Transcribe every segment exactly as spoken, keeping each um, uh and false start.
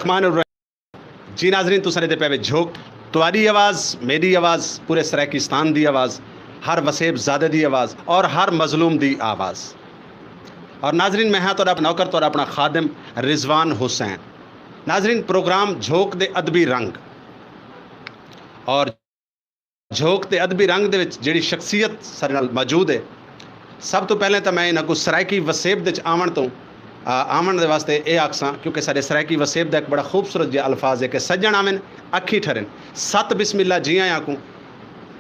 الرحمن الرحیم۔ جی ناظرین، تساں ݙیہدے پئے وے جھوک، تہاݙی آواز، میݙی آواز، پورے سرائیکستان دی آواز، ہر وسیب زادے دی آواز اور ہر مظلوم دی آواز۔ اور ناظرین، میں ہاں تہاݙا نوکر، تہاݙا اپݨا خادم رضوان حسین۔ ناظرین، پروگرام جھوک دے ادبی رنگ اور جھوک تے ادبی رنگ دے وچ جیڑھی شخصیت ساݙے نال موجود ہے، سب توں پہلے تاں میں انہاں کوں سرائیکی وسیب دے وچ آوݨ توں، آ، آوݨ دے واسطے اے آکھساں، کیونکہ ساݙے سرائیکی وسیب دا ہک بڑا خوبصورت جیہا الفاظ ہے کہ سڄݨ آون، اکھیں ٹھرن۔ ست بسم اللہ جیاں آکوں،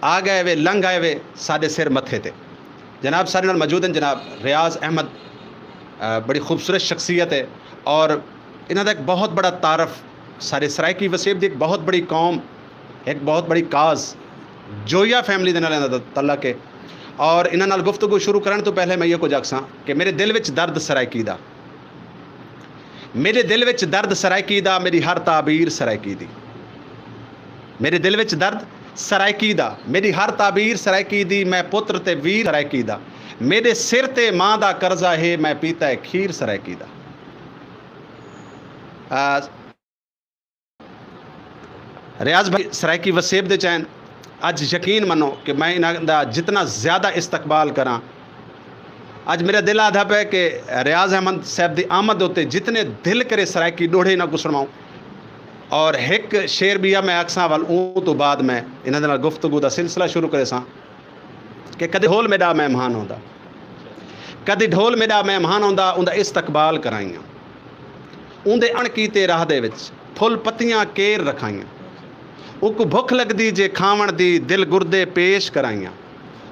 آ ڳئے وے، لنگھ آئے وے ساݙے سر متھے تے۔ جناب ساݙے نال موجود ہن جناب ریاض احمد، آ، بڑی خوبصورت شخصیت ہے اور انہاں دا ہک بہت بڑا تعارف ساݙے سرائیکی وسیب دی ہک بہت بڑی قوم، ہک بہت بڑی کاز جویا فیملی دے نال انہاں دا تعلق ہے۔ اور انہاں نال گفتگو شروع کرݨ توں پہلے میں ایہو کجھ آکھساں کہ میݙے دل وچ درد سرائیکی دا، میݙے دل وچ درد سرائیکی دا، میݙی ہر تعبیر سرائیکی دی۔ میݙے دل وچ درد سرائیکی دا، میݙی ہر تعبیر سرائیکی دی، میں پتر تے ویر سرائیکی دا، میݙے سر تے ماں دا قرضہ ہے، میں پیتا ہے کھیر سرائیکی دا۔ آ، ریاض بھائی سرائیکی وسیب دے چین، اڄ یقین منو کہ میں انہاں دا جتنا زیادہ استقبال کراں، اڄ میرا دل آہدا پئے کہ ریاض احمد صاحب دی آمد اتے جتنے دل کرے سرائیکی ݙوہڑے انہاں کوں سݨواؤں۔ اور ہک شعر ٻیا میں آکھساں، ول اوں توں بعد میں انہاں دے نال گفتگو دا سلسلہ شروع کریساں کہ کدی ڈھول میݙا مہمان ہوندا، کدی ڈھول میݙا مہمان ہوندا، اوندا استقبال کرائیاں۔ اوندے اݨ کیتے راہ دے وچ پھل پتیاں کیر رکھائیاں۔ اوکوں بھکھ لڳدی جے کھاوݨ دی، دل گردے پیش کرائیاں۔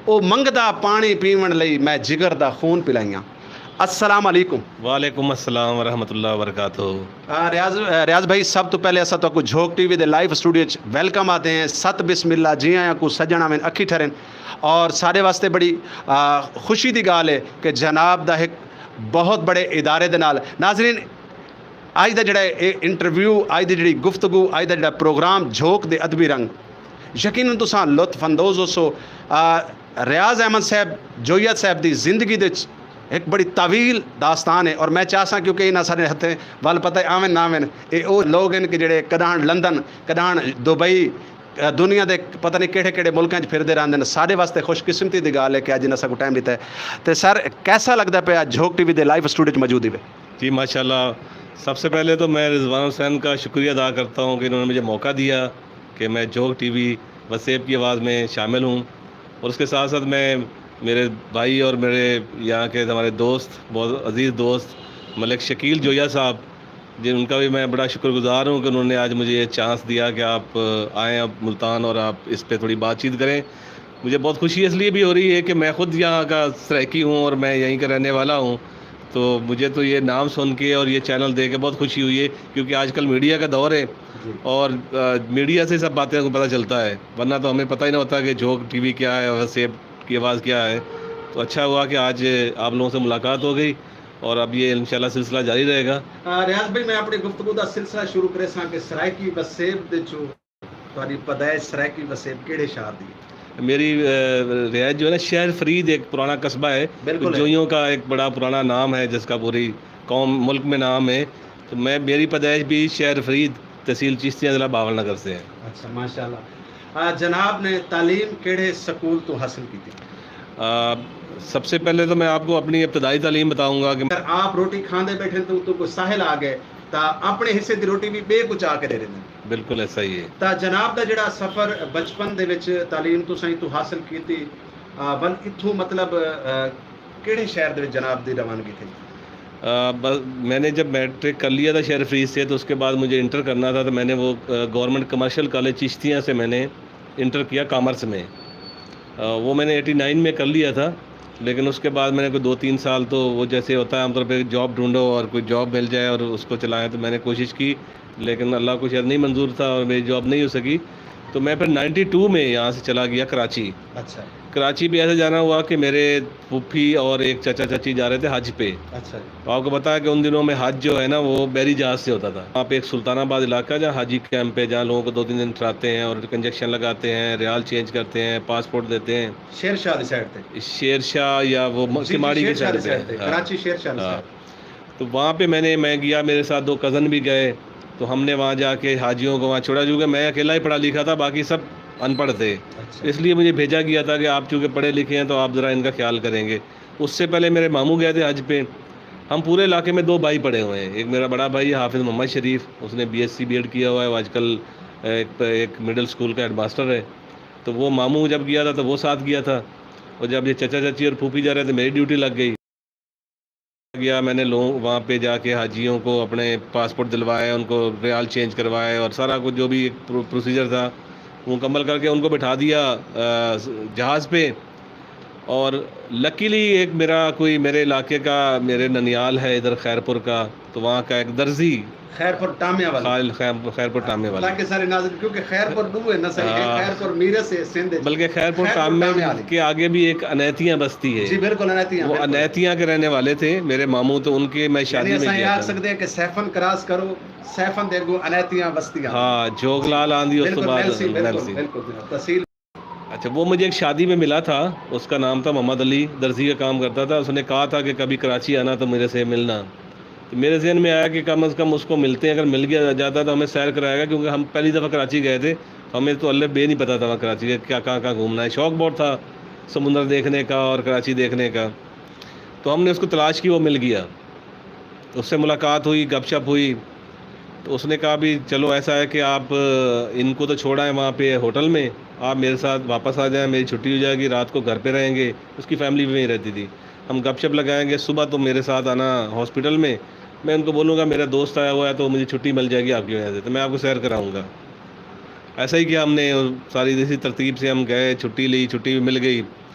او منگدا پاݨی پیوݨ لئی، میں جگر دا خون پلائیاں۔ السلام علیکم۔ وعلیکم السلام ورحمۃ اللہ وبرکاتہ۔ آ، ریاض، آ، ریاض بھائی، سب توں پہلے اساں تہاکوں جھوک ٹی وی دے لائیو اسٹوڈیو وچ ویلکم آہدے ہیں۔ ست بسم اللہ، جی آیاں کوں سڄݨ آون اکھیں ٹھرن۔ اور ساݙے واسطے بڑی، آ، خوشی دی ڳالھ ہے کہ جناب دا ہک بہت بڑے ادارے دے نال۔ ناظرین، اڄ دا جڑا اے انٹرویو، اڄ دی جڑی گفتگو، اڄ دا جڑا پروگرام جھوک دے ادبی رنگ، یقیناً تساں لطف اندوز ہوسو۔ آ، ریاض احمد صاحب، جوئیہ صاحب دی زندگی دے وچ ہک بڑی طویل داستان ہے، اور میں چاہساں کیونکہ انہاں سارے ہتھیں ول پتہ ہے آون نہ آون، اے او لوگ ہن کہ جڑے کݙاہݨ لندن، کݙاہݨ دبئی، دنیا دے پتہ نہیں کیڑھے کیڑھے ملکاں وچ پھردے رہندے ہن۔ ساݙے واسطے خوش قسمتی دی ڳالھ ہے کہ اڄ انہاں ساکوں ٹائم ݙتا ہے۔ تے سر، کیسا لڳدا پیا اڄ جھوک ٹی وی دے لائیو اسٹوڈیو وچ موجود ہوئے؟ جی ماشاءاللہ، سب سے پہلے تو میں رضوان حسین کا شکریہ ادا کرتا ہوں کہ انہوں نے مجھے موقع دیا کہ میں جھوک ٹی وی وسیب کی آواز میں شامل ہوں، اور اس کے ساتھ ساتھ میں، میرے بھائی اور میرے یہاں کے ہمارے دوست، بہت عزیز دوست ملک شکیل جوئیہ صاحب، جن، ان کا بھی میں بڑا شکر گزار ہوں کہ انہوں نے آج مجھے یہ چانس دیا کہ آپ، آ، آئیں اب ملتان اور آپ اس پہ تھوڑی بات چیت کریں۔ مجھے بہت خوشی اس لیے بھی ہو رہی ہے کہ میں خود یہاں کا سرائیکی ہوں اور میں یہیں کا رہنے والا ہوں، تو مجھے تو یہ نام سن کے اور یہ چینل دے کے بہت خوشی ہوئی ہے، کیونکہ آج کل میڈیا کا دور ہے، جی۔ اور، آ، میڈیا سے سب باتیں کو پتہ چلتا ہے، ورنہ تو ہمیں پتہ ہی نہ ہوتا کہ جھوک ٹی وی کیا ہے اور وسیب کی آواز کیا ہے۔ تو اچھا ہوا کہ آج آپ لوگوں سے ملاقات ہو گئی۔ اور اب یہ انشاءاللہ سلسلہ جاری رہے گا۔ آ، ریاض بھائی، میں اپݨی گفتگو دا سلسلہ شروع کریساں کہ سرائیکی وسیب دے وچوں تہاݙی پیدائش سرائیکی وسیب کیڑھے شہر دی ہے؟ میری، آ، رہائش جو ہے نا، شہر فرید ایک پرانا قصبہ ہے، بالکل ہے۔ جوئیوں کا ایک بڑا پرانا نام ہے، جس کا پوری قوم، ملک میں نام ہے۔ تو میں، میری پیدائش بھی شہر فرید، تحصیل چشتیاں، ضلع بہاول نگر سے ہے۔ اچھا، ماشاءاللہ۔ آ، جناب نے تعلیم کیڑھے سکول توں حاصل کیتی؟ آ، سب سے پہلے تو میں آپ کو اپنی ابتدائی تعلیم بتاؤں گا کہ اگر آپ روٹی کھاندے ٻیٹھے تاں اتوں کوئی ساحل آ ڳئے تاں اپݨے حصے دی روٹی وی ٻئے کوں چا کے ݙے ݙیندے۔ بالکل ایسا ہی ہے۔ تاں جناب دا جڑا سفر بچپن دے وچ تعلیم تساں اتوں حاصل کیتی، آ، ول اتھوں مطلب، آ، کیڑھے شہر دے وچ جناب دی روانگی تھئی؟ آ، بس میں نے جب میٹرک کر لیا تھا شہر فرید سے، تو اس کے بعد مجھے انٹر کرنا تھا، تو میں نے وہ، آ، گورنمنٹ کمرشل کالج چشتیاں سے میں نے انٹر کیا کامرس میں۔ آ، وہ میں نے ایٹی نائن میں کر لیا تھا، لیکن اس کے بعد میں نے کوئی دو تین سال تو وہ جیسے ہوتا ہے عام طور پہ جاب ڈھونڈو اور کوئی جاب مل جائے اور اس کو چلائیں، تو میں نے کوشش کی، لیکن اللہ کو شاید نہیں منظور تھا اور میری جاب نہیں ہو سکی۔ تو میں پھر نائنٹی ٹو میں یہاں سے چلا گیا کراچی۔ اچھا۔ کراچی بھی ایسے جانا ہوا کہ میرے پھوپھی اور ایک چاچا چاچی جا رہے تھے حج پہ۔ اچھا جی۔ تو آپ کو پتا ہے کہ ان دنوں میں حج جو ہے نا، وہ بحری جہاز سے ہوتا تھا۔ وہاں پہ ایک سلطان آباد علاقہ، جہاں حاجی کیمپ ہے، جہاں لوگوں کو دو تین دن ٹھہراتے ہیں اور انجیکشن لگاتے ہیں، ریال چینج کرتے ہیں، پاسپورٹ دیتے ہیں۔ شیر شاہ والی سائیڈ تے؟ شیر شاہ یا وہ م-، جی، جی، کماڑی شیر کی شاہ سائیڈ والی پہ۔ سائیڈ تے، ہاں۔ کراچی شیر شاہ والی ہاں۔ سائیڈ۔ تو وہاں پہ میں نے، میں گیا، میرے ساتھ دو کزن بھی گئے، تو ہم نے وہاں جا کے حاجیوں کو وہاں چھوڑا، چونکہ میں اکیلا ہی پڑھا لکھا تھا، باقی سب ان پڑھ تھے۔ اچھا۔ اس لیے مجھے بھیجا گیا تھا کہ آپ چونکہ پڑھے لکھے ہیں تو آپ ذرا ان کا خیال کریں گے۔ اس سے پہلے میرے ماموں گئے تھے حج پہ۔ ہم پورے علاقے میں دو بھائی پڑھے ہوئے ہیں، ایک میرا بڑا بھائی ہے حافظ محمد شریف، اس نے B S C B aid کیا ہوا ہے، وہ آج کل ایک، ایک مڈل اسکول کا ہیڈ ماسٹر ہے۔ تو وہ ماموں جب گیا تھا تو وہ ساتھ گیا تھا، اور جب یہ چچا چاچی اور پھوپھی جا رہے تھے، میری ڈیوٹی لگ گئی۔ گیا، میں نے لوگ وہاں پہ جا کے حاجیوں کو اپنے پاسپورٹ دلوائے، ان کو ریال چینج کروائے اور سارا کچھ جو بھی ایک پرو-، پروسیجر تھا، وہ مکمل کر کے ان کو بٹھا دیا، آ، جہاز پہ۔ اور لکیلی ایک میرا کوئی میرے علاقے کا، میرے ننیال ہے ادھر خیر پور کا، تو وہاں کا ایک درزی، خیر پور ٹامیا والا۔ خال-، خیر، خیر پور ٹامے والا۔ تاکہ سارے ناظرین، کیونکہ خیر پور ݙو ہے نا سائیں، ایک ہاں۔ خیر پور میرس ہے سندھ وچ۔ بلکہ خیر پور خیر پور ٹامے ٹامے والی۔ کے آگے بھی ایک انیتیاں بستی ہے۔ جی بالکل، انیتیاں، وہ بالکل۔ انیتیاں کے رہنے والے تھے، میرے ماموں، تو ان کے میں شادی یعنی میں اساں یہ گیا آکھ تھا۔ سکدے ہیں کہ سیفن کراس کرو، سیفن دے اگوں انیتیاں بستیاں۔ ہاں، جھوک لال آندی، اس تو بالکل، بعد میلسی، بالکل، میلسی۔ بالکل، بالکل۔ تحصیل اچھا، وہ مجھے ایک شادی میں ملا تھا، اس کا نام تھا محمد علی، درزی کا کام کرتا تھا۔ اس نے کہا تھا کہ کبھی کراچی آنا تو میرے سے ملنا۔ تو میرے ذہن میں آیا کہ کم از کم اس کو ملتے ہیں، اگر مل گیا جاتا تو ہمیں سیر کرائے گا، کیونکہ ہم پہلی دفعہ کراچی گئے تھے، ہمیں تو الف بے نہیں پتہ تھا وہاں کراچی کا کیا، کہاں کہاں گھومنا ہے۔ شوق بہت تھا سمندر دیکھنے کا اور کراچی دیکھنے کا، تو ہم نے اس کو تلاش کی، وہ مل گیا۔ اس سے ملاقات ہوئی، گپ شپ ہوئی، تو اس نے کہا، "بھی چلو ایسا ہے کہ آپ، ان کو تو چھوڑ آئیں وہاں پہ ہوٹل میں، آپ میرے ساتھ واپس آ جائیں، میری چھٹی ہو جائے گی، رات کو گھر پہ رہیں گے۔" اس کی فیملی بھی وہیں رہتی تھی۔ "ہم گپ شپ لگائیں گے، صبح تم میرے ساتھ آنا ہاسپٹل میں، میں ان کو بولوں گا میرا دوست آیا ہوا ہے تو مجھے چھٹی مل جائے گی آپ کی وجہ سے، تو میں آپ کو سیر کراؤں گا۔" ایسا ہی کیا، ہم نے ساری اسی ترتیب سے ہم گئے، چھٹی لی، چھٹی بھی مل گئی۔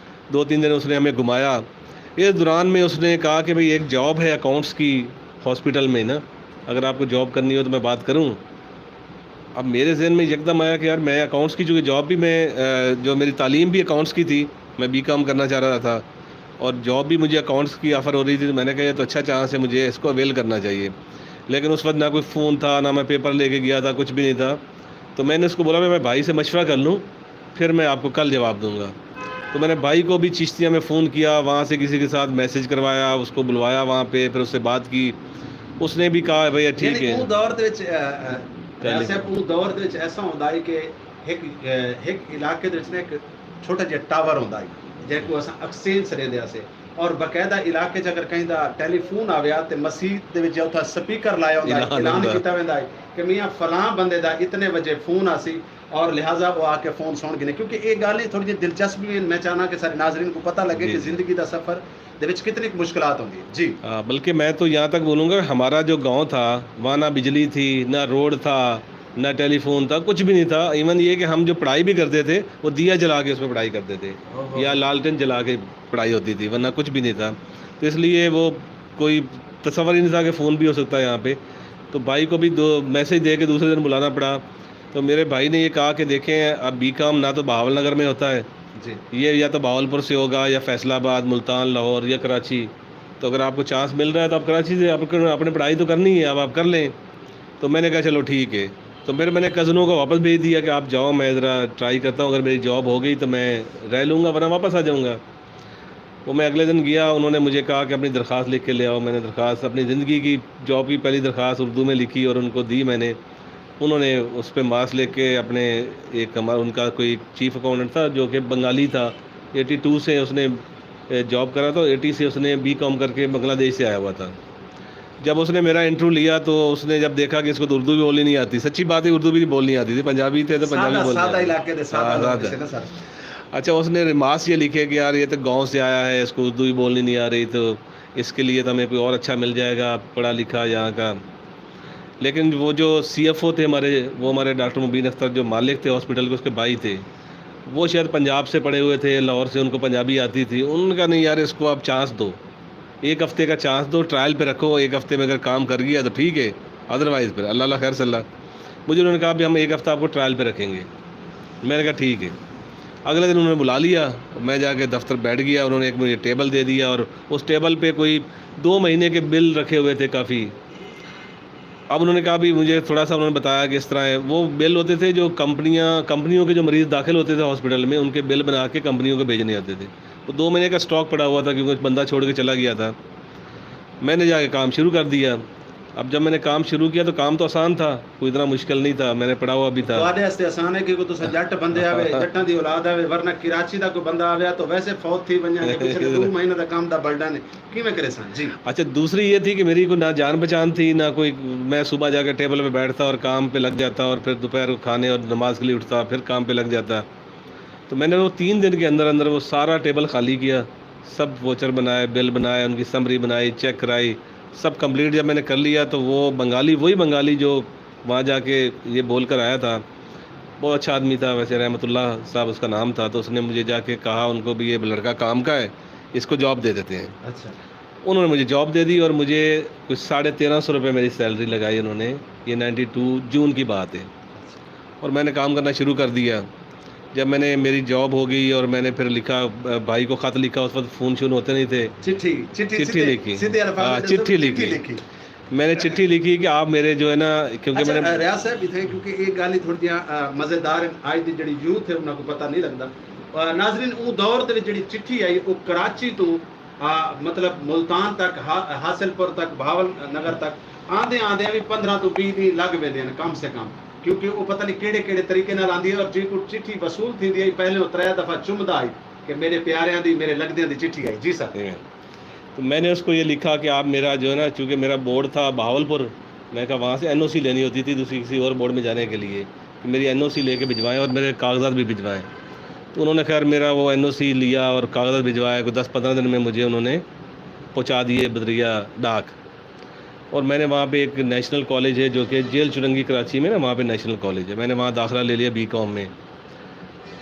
دو تین دن اس نے ہمیں گھمایا۔ اس دوران میں اس نے کہا کہ بھئی ایک جاب ہے اکاؤنٹس کی ہاسپٹل میں نا، اگر آپ کو جاب کرنی ہو تو میں بات کروں۔ اب میرے ذہن میں یکدم آیا کہ یار میں اکاؤنٹس کی، چونکہ جاب بھی میں، آ، جو میری تعلیم بھی اکاؤنٹس کی تھی، میں بی کام کرنا چاہ رہا تھا اور جاب بھی مجھے اکاؤنٹس کی آفر ہو رہی تھی، تو میں نے کہا یہ تو اچھا چانس ہے، مجھے اس کو اویل کرنا چاہیے۔ لیکن اس وقت نہ کوئی فون تھا، نہ میں پیپر لے کے گیا تھا، کچھ بھی نہیں تھا۔ تو میں نے اس کو بولا، میں، میں بھائی سے مشورہ کر لوں، پھر میں آپ کو کل جواب دوں گا۔ تو میں نے بھائی کو بھی چشتیہ میں فون کیا، وہاں سے کسی کے ساتھ میسج کروایا، اس کو بلوایا وہاں پہ، پھر اس سے بات کی۔ اس نے بھی کہا، "بھائی ٹھیک یعنی ہے۔" اوں دور دے وچ، اے، اے، پہلے ریاض صاحب، اوں دور دے وچ ایسا ہوندا ہے کہ ہک، اے، ہک علاقے دے وچ نا ہک چھوٹا جہا ٹاور ہوندا ہے، جیکوں اساں ایکسچینج سݙیندے ہاسے، اور باقاعدہ علاقے چ اگر کہیں دا ٹیلی فون آویا تے مسیت دے وچ اتھاں سپیکر لایا ہوندا ہے، اعلان اعلان ہوندا۔ کیتا ویندا ہے کہ میاں فلاں بندے دا اتنے وجے فون آسی، اور لہذا وہ آ کے فون سن گھنے، کیونکہ یہ گل ہی تھوڑی جی دلچسپ بھی ہے۔ میں چاہنا کہ سارے ناظرین کو پتہ لگے جی، کہ جی۔ زندگی دا سفر دے وچ کتنی کچھ مشکلات ہوندی ہے۔ جی۔ ہاں، بلکہ میں تو یہاں تک بولوں گا کہ ہمارا جو گاؤں تھا، وہاں نہ بجلی تھی، نہ روڈ تھا، نہ ٹیلی فون تھا، کچھ بھی نہیں تھا۔ ایون یہ کہ ہم جو پڑھائی بھی کرتے تھے، وہ دیا جلا کے اس میں پڑھائی کرتے تھے، اوہو۔ یا لالٹین جلا کے پڑھائی ہوتی تھی، ورنہ کچھ بھی نہیں تھا۔ تو اس لیے وہ کوئی تصور ہی نہیں تھا کہ فون بھی ہو سکتا ہے یہاں پہ۔ تو بھائی کو بھی دو میسج دے کے دوسرے دن بلانا پڑا۔ تو میرے بھائی نے یہ کہا کہ دیکھیں، اب بی کام نہ تو بہاول نگر میں ہوتا ہے، جی۔ یہ یا تو بہاولپور سے ہوگا، یا فیصل آباد، ملتان، لاہور یا کراچی۔ تو اگر آپ کو چانس مل رہا ہے تو آپ کراچی سے، آپ کو اپنی پڑھائی تو کرنی ہے، اب آپ کر لیں۔ تو میں نے کہا، "چلو ٹھیک ہے۔" تو پھر میں نے کزنوں کو واپس بھیج دیا کہ آپ جاؤ، میں ذرا ٹرائی کرتا ہوں، اگر میری جاب ہو گئی تو میں رہ لوں گا، ورنہ واپس آ جاؤں گا۔ وہ میں اگلے دن گیا، انہوں نے مجھے کہا کہ اپنی درخواست لکھ کے لے آؤ۔ میں نے درخواست، اپنی زندگی کی جاب کی پہلی درخواست اردو میں لکھی اور ان کو دی میں نے۔ انہوں نے اس پہ مارکس لکھ کے اپنے، ایک ہمارا، ان کا کوئی چیف اکاؤنٹنٹ تھا جو کہ بنگالی تھا، ایٹی ٹو سے اس نے، اے، جاب کرا تھا، ایٹی سے اس نے بی کام کر کے بنگلہ دیش سے آیا ہوا تھا۔ جب اس نے میرا انٹرویو لیا تو اس نے جب دیکھا کہ اس کو تو اردو بھی بولنی نہیں آتی، سچی بات ہے، اردو بھی نہیں بولنی آتی تھی، پنجابی تھے تو پنجابی سادہ، بولنی سادہ آتی۔ علاقے دے، سادہ ہاں، لوگ سادہ۔ تھے نا سر۔ اچھا، اس نے ریمارکس یہ لکھے کہ یار یہ تو گاؤں سے آیا ہے، اس کو اردو بھی بولنی نہیں آ رہی، تو اس کے لیے تو ہمیں کوئی اور اچھا مل جائے گا، پڑھا لکھا یہاں کا۔ لیکن وہ جو سی ایف او تھے ہمارے، وہ ہمارے ڈاکٹر مبین اختر جو مالک تھے ہاسپٹل کے، اس کے بھائی تھے، وہ شاید پنجاب سے پڑھے ہوئے تھے، لاہور سے، ان کو پنجابی آتی تھی۔ انہوں نے کہا، "نہیں یار، اس کو آپ چانس دو، ایک ہفتے کا چانس دو، ٹرائل پہ رکھو، ایک ہفتے میں اگر کام کر گیا تو ٹھیک ہے، ادروائز پھر اللہ اللہ خیر صلی اللہ۔" مجھے انہوں نے کہا، "بھی ہم ایک ہفتہ آپ کو ٹرائل پہ رکھیں گے۔" میں نے کہا، "ٹھیک ہے۔" اگلے دن انہوں نے بلا لیا، میں جا کے دفتر بیٹھ گیا، انہوں نے ایک مجھے ٹیبل دے دیا اور اس ٹیبل پہ کوئی دو مہینے کے بل رکھے ہوئے تھے کافی۔ اب انہوں نے کہا، بھی مجھے تھوڑا سا، انہوں نے بتایا کہ اس طرح ہے، وہ بل ہوتے تھے جو کمپنیاں، کمپنیوں کے جو مریض داخل ہوتے تھے ہاسپٹل میں، ان کے بل بنا کے کمپنیوں کو بھیجنے ہوتے تھے۔ وہ دو مہینے کا اسٹاک پڑا ہوا تھا کیونکہ بندہ چھوڑ کے چلا گیا تھا۔ میں نے جا کے کام شروع کر دیا۔ اب جب میں نے کام شروع کیا تو کام تو آسان تھا، کوئی اتنا مشکل نہیں تھا، میں نے پڑھا ہوا بھی تھا۔ تہاݙے واسطے آسان ہے، کیونکہ تساں جٹ بندے آوے، جٹاں دی اولاد آوے، ورنہ کراچی دا کوئی بندہ آوے تو ویسے فوت تھی ونڄے، پچھلے ݙو مہینے دا کم دا برڈن ہے، کیویں کریساں؟ جی۔ اچھا، دوسری یہ تھی کہ میری کوئی نہ جان پہچان تھی، نہ کوئی، میں صبح جا کے ٹیبل پہ بیٹھتا اور کام پہ لگ جاتا اور پھر دوپہر کو کھانے اور نماز کے لیے اٹھتا، پھر کام پہ لگ جاتا۔ تو میں نے وہ تین دن کے اندر اندر وہ سارا ٹیبل خالی کیا، سب واچر بنائے، بل بنائے، ان کی سمری بنائی، چیک کرائی، سب کمپلیٹ جب میں نے کر لیا تو وہ بنگالی، وہی بنگالی جو وہاں جا کے یہ بول کر آیا تھا، بہت اچھا آدمی تھا ویسے، رحمت اللہ صاحب اس کا نام تھا، تو اس نے مجھے جا کے کہا ان کو بھی، یہ لڑکا کام کا ہے، اس کو جاب دے دیتے ہیں۔ اچھا۔ انہوں نے مجھے جاب دے دی اور مجھے کچھ ساڑھے تیرہ سو روپے میری سیلری لگائی انہوں نے۔ یہ نائنٹی ٹو جون کی بات ہے۔ اور میں نے کام کرنا شروع کر دیا۔ جب میں نے، میری جاب ہو گئی اور میں نے پھر لکھا، بھائی کو خط لکھا، اس وقت فون شون ہوتے نہیں تھے۔ چٹھی، چٹھی چٹھی سیدھے، لکھی۔ سیدھے الفاظ ہاں، میں چٹھی چٹھی لکھی۔ لکھی۔ میں نے چٹھی لکھی کہ آپ میرے جو ہے نا، کیونکہ اچھا، میں نے ریاض صاحب، اتنے کیونکہ یہ گال ہی تھوڑی جہاں مزیدار ہے، آج دی جڑی یوتھ ہے انہاں کو پتہ نہیں لگدا۔ ناظرین، اوں دور دے وچ جڑی چٹھی آئی، وہ کراچی تو آ، مطلب ملتان تک، حاصل پور تک، بہاول نگر تک آندے آندے بھی پندرہ تو بیہہ دن لگ ویندے ہیں کم سے کم، کیونکہ وہ پتہ نہیں کیڑے کیڑے طریقے نال آندی ہے۔ اور جی کو چٹھی وصول تھی دی، پہلے وہ ترے دفعہ چمدا آئی کہ میرے پیاریاں دی، میرے لگدیاں دی چٹھی آئی۔ جی سر۔ تو میں نے اس کو یہ لکھا کہ آپ میرا جو ہے نا، چونکہ میرا بورڈ تھا بہاول پور، میں کہا وہاں سے این او سی لینی ہوتی تھی دوسری کسی اور بورڈ میں جانے کے لیے، کہ میری این او سی لے کے بھجوائیں اور میرے کاغذات بھی بھجوائیں۔ تو انہوں نے خیر میرا وہ این او سی لیا اور کاغذات بھجوائے، کوئی دس پندرہ دن میں مجھے انہوں نے پہنچا دیے بدریا ڈاک۔ اور میں نے وہاں پہ، ایک نیشنل کالج ہے جو کہ جیل چرنگی کراچی میں نا، وہاں پہ نیشنل کالج ہے، میں نے وہاں داخلہ لے لیا بی کام میں۔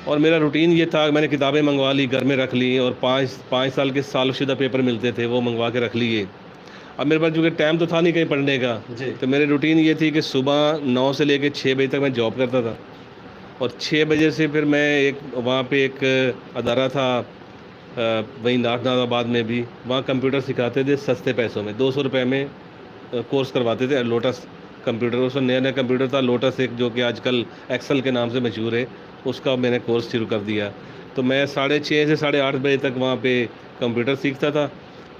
اور میرا روٹین یہ تھا، میں نے کتابیں منگوا لی، گھر میں رکھ لی اور پانچ پانچ سال کے سال شدہ پیپر ملتے تھے، وہ منگوا کے رکھ لیے۔ اب میرے پاس چونکہ ٹائم تو تھا نہیں کہیں پڑھنے کا، جی۔ تو میرے روٹین یہ تھی کہ صبح نو سے لے کے چھ بجے تک میں جاب کرتا تھا اور چھ بجے سے پھر میں ایک، وہاں پہ ایک ادارہ تھا، وہیں نارتھ ناز آباد میں بھی، وہاں کمپیوٹر سکھاتے تھے سستے پیسوں میں، دو سو روپے میں کورس کرواتے تھے لوٹس کمپیوٹر۔ اس وقت نیا نیا کمپیوٹر تھا لوٹس ایک، جو کہ آج کل ایکسل کے نام سے مشہور ہے، اس کا میں نے کورس شروع کر دیا۔ تو میں ساڑھے چھ سے ساڑھے آٹھ بجے تک وہاں پہ کمپیوٹر سیکھتا تھا،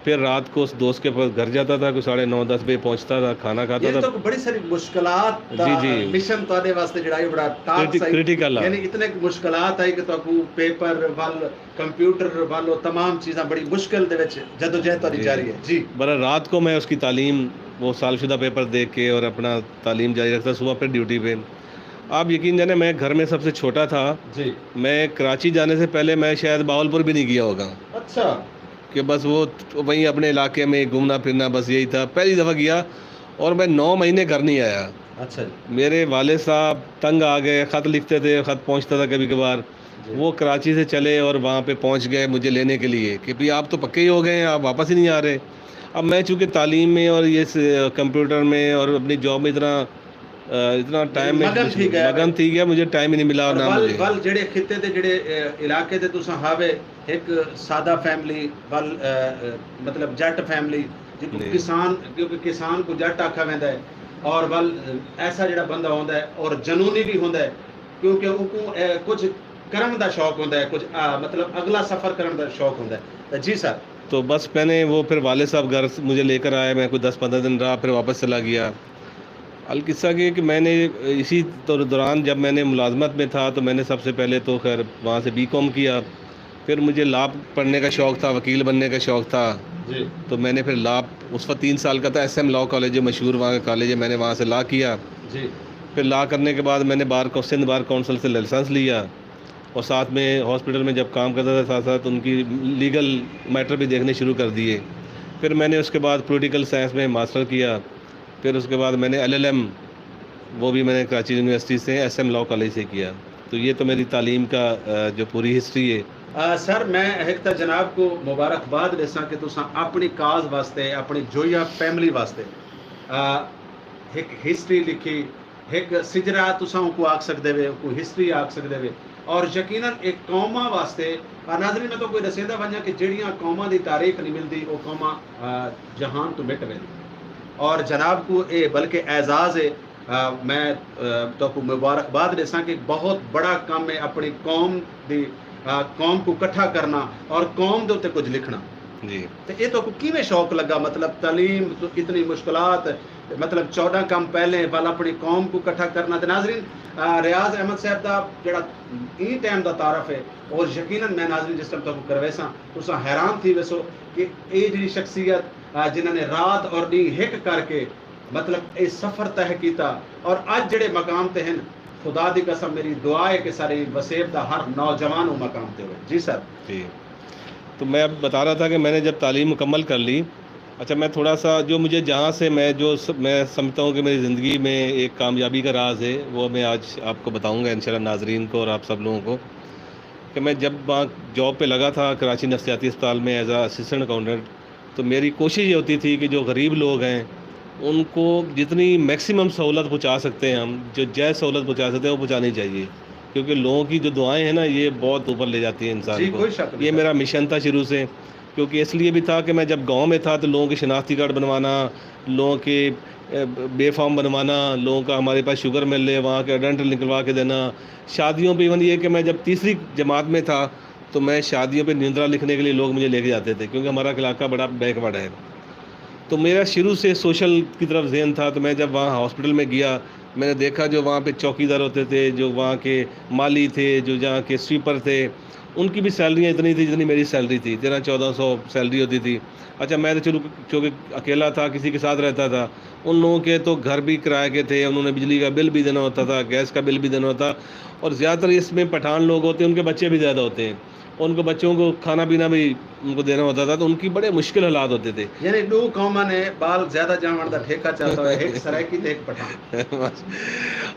پھر رات کو اس دوست کے پاس گھر جاتا تھا، کوئی ساڑھے نو دس بجے پہنچتا تھا، کھانا کھاتا تھا۔ یہ تو بڑی ساری مشکلات دا، جی، جی۔ مشن تہاڈے واسطے جڑا ہے بڑا ٹاک سائی، کریٹیکل ہے۔ یعنی اتنے مشکلات آئی کہ تہاکوں پیپر ول، کمپیوٹر ول، او تمام چیزاں بڑی مشکل دے وچ جدوجہد تہاڈی جاری ہے۔ جی۔ بڑا رات کو میں اس کی تعلیم، وہ سال شدہ پیپر دیکھ کے اور اپنا تعلیم جاری رکھتا، صبح پھر ڈیوٹی پہ۔ آپ یقین جانے، میں گھر میں سب سے چھوٹا تھا۔ جی۔ میں کراچی جانے سے پہلے میں شاید بہاولپور بھی نہیں گیا ہوگا۔ اچھا۔ کہ بس وہ وہیں اپنے علاقے میں گھومنا پھرنا، بس یہی تھا۔ پہلی دفعہ گیا اور میں نو مہینے گھر نہیں آیا۔ اچھا جی۔ میرے والد صاحب تنگ آ گئے، خط لکھتے تھے، خط پہنچتا تھا کبھی کبھار۔ جی۔ وہ کراچی سے چلے اور وہاں پہ پہنچ گئے مجھے لینے کے لیے کہ بھئی آپ تو پکے ہی ہو گئے ہیں، آپ واپس ہی نہیں آ رہے۔ اب میں چونکہ تعلیم میں اور یہ س-، کمپیوٹر میں اور اپنی جاب میں اتنا، آ، اتنا ٹائم میں مگن تھی گیا۔ مگن تھی گیا، مجھے ٹائم ہی نہیں ملا اور اور نہ ول، مجھے۔ ول جڑے خطے دے جڑے، آ، علاقے دے تساں ہاوے، ہک سادہ فیملی، ول، آ، آ، مطلب جٹ فیملی، جس کو جی۔ کسان، کیونکہ کسان کو جٹ آکھا ویندا ہے، اور ول ایسا جڑا بندہ ہوندا ہے اور جنونی بھی ہوندا ہے، کیونکہ اونکوں، آ، کچھ کرݨ دا شوق ہوندا ہے، کچھ، آ، مطلب اڳلا سفر کرݨ دا شوق ہوندا ہے۔ تاں جی سر۔ تو بس میں نے وہ پھر والد صاحب گھر مجھے لے کر آئے، میں کوئی دس پندرہ دن رہا، پھر واپس چلا گیا۔ القصہ یہ کہ میں نے اسی دور-، دوران جب میں نے ملازمت میں تھا تو میں نے سب سے پہلے تو خیر وہاں سے بی کام کیا، پھر مجھے لاء پڑھنے کا شوق تھا، وکیل بننے کا شوق تھا۔ جی۔ تو میں نے پھر لاء، اس وقت تین سال کا تھا، ایس ایم لاء کالج جو مشہور وہاں کا کالج ہے، میں نے وہاں سے لاء کیا۔ جی۔ پھر لاء کرنے کے بعد میں نے بار کو-، سندھ بار کونسل سے لائسنس لیا اور ساتھ میں ہاسپٹل میں جب کام کرتا تھا، ساتھ ساتھ ان کی لیگل میٹر بھی دیکھنے شروع کر دیے۔ پھر میں نے اس کے بعد پولیٹیکل سائنس میں ماسٹر کیا، پھر اس کے بعد میں نے ایل ایل ایم، وہ بھی میں نے کراچی یونیورسٹی سے، ایس ایم لاء کالج سے کیا۔ تو یہ تو میری تعلیم کا، آ، جو پوری ہسٹری ہے۔ آ، سر، میں ہک تاں جناب کو مبارکباد ݙیساں کہ تساں اپݨی کاز واسطے، اپݨی جوئیہ فیملی واسطے، آ، ہک ہسٹری لکھی، ہک سجرا تساں اونکوں آکھ سڳدے وے، اونکوں ہسٹری آکھ سڳدے وے۔ اور یقیناً ایک قوماں واسطے، آ، ناظرین، میں تہاکوں ݙسیندا ونڄاں کہ جیڑھیاں قوماں دی تاریخ نہیں ملدی، او قوماں، آ، جہان توں مٹ ویندی۔ اور جناب کو اے بلکہ اعزاز ہے، آ، میں، آ، تہاکوں مبارکباد ݙیساں کہ بہت بڑا کم ہے اپݨی قوم دی، آ، قوم کو اکٹھا کرنا اور قوم دے اُتے کچھ لکھݨا۔ جی۔ تے اے تہاکوں کیویں شوق لڳا؟ مطلب تعلیم تو اتنی مشکلات، مطلب چوݙاں کم پہلے ول اپݨی قوم کوں کٹھا کرݨا۔ تے ناظرین، آ، ریاض احمد صاحب دا جیڑھا ایں ٹائم دا تعارف ہے، اور یقیناً میں ناظرین جس ٹائم تہاکوں کرویساں، تساں حیران تھی ویسو کہ اے جیڑھی شخصیت، آ، جنہاں نے رات اور ݙینہہ ہک کر کے مطلب اے سفر طے کیتا اور اڄ جیڑھے مقام تے ہن، خدا دی قسم میری دعا ہے کہ ساݙے وسیب دا ہر نوجوان اوں مقام تے ہووے۔ جی سر۔ جی۔ تو میں اب بتا رہا تھا کہ میں نے جب تعلیم مکمل کر لی، اچھا، میں تھوڑا سا جو مجھے جہاں سے میں جو س-، میں سمجھتا ہوں کہ میری زندگی میں ایک کامیابی کا راز ہے، وہ میں آج آپ کو بتاؤں گا انشاءاللہ ناظرین کو اور آپ سب لوگوں کو، کہ میں جب وہاں جاب پہ لگا تھا کراچی نفسیاتی اسپتال میں ایز اے اسسٹنٹ اکاؤنٹنٹ، تو میری کوشش یہ ہوتی تھی کہ جو غریب لوگ ہیں ان کو جتنی میکسیمم سہولت پہنچا سکتے ہیں ہم، جو جائز سہولت پہنچا سکتے ہیں وہ پہنچانی چاہیے، کیونکہ لوگوں کی جو دعائیں ہیں نا، یہ بہت اوپر لے جاتی ہیں انسان جی، کو۔ کوئی شک نہیں یہ سر۔ میرا مشن تھا شروع سے، کیونکہ اس لیے بھی تھا کہ میں جب گاؤں میں تھا تو لوگوں کے شناختی کارڈ بنوانا، لوگوں کے، اے، بے فارم بنوانا، لوگوں کا ہمارے پاس شوگر مل رہے وہاں کے ڈنٹ نکلوا کے دینا۔ شادیوں پہ ایون یہ کہ میں جب تیسری جماعت میں تھا تو میں شادیوں پہ نندرا لکھنے کے لیے لوگ مجھے لے کے جاتے تھے، کیونکہ ہمارا علاقہ بڑا بیکورڈ ہے۔ تو میرا شروع سے سوشل کی طرف ذہن تھا، تو میں جب وہاں ہاسپٹل میں گیا، میں نے دیکھا جو وہاں پہ چوکی دار ہوتے تھے، جو وہاں کے مالی تھے، جو جہاں کے سویپر تھے، ان کی بھی سیلریاں اتنی تھی جتنی میری سیلری تھی، تیرہ چودہ سو سیلری ہوتی تھی۔ اچھا، میں تو چلو چونکہ اکیلا تھا، کسی کے ساتھ رہتا تھا، ان لوگوں کے تو گھر بھی کرائے کے تھے، انہوں نے بجلی کا بل بھی دینا ہوتا تھا، گیس کا بل بھی دینا ہوتا، اور زیادہ تر اس میں پٹھان لوگ ہوتے ہیں، ان کے بچے بھی زیادہ ہوتے ہیں، ان کو بچوں کو کھانا پینا بھی ان کو دینا ہوتا تھا، تو ان کی بڑے مشکل حالات ہوتے تھے۔ یعنی ݙو قوماں نے ٻال زیادہ ڄاوݨ دا ٹھیکہ چاتا ہویا، ہک سرائیکی تے ہک پٹھان۔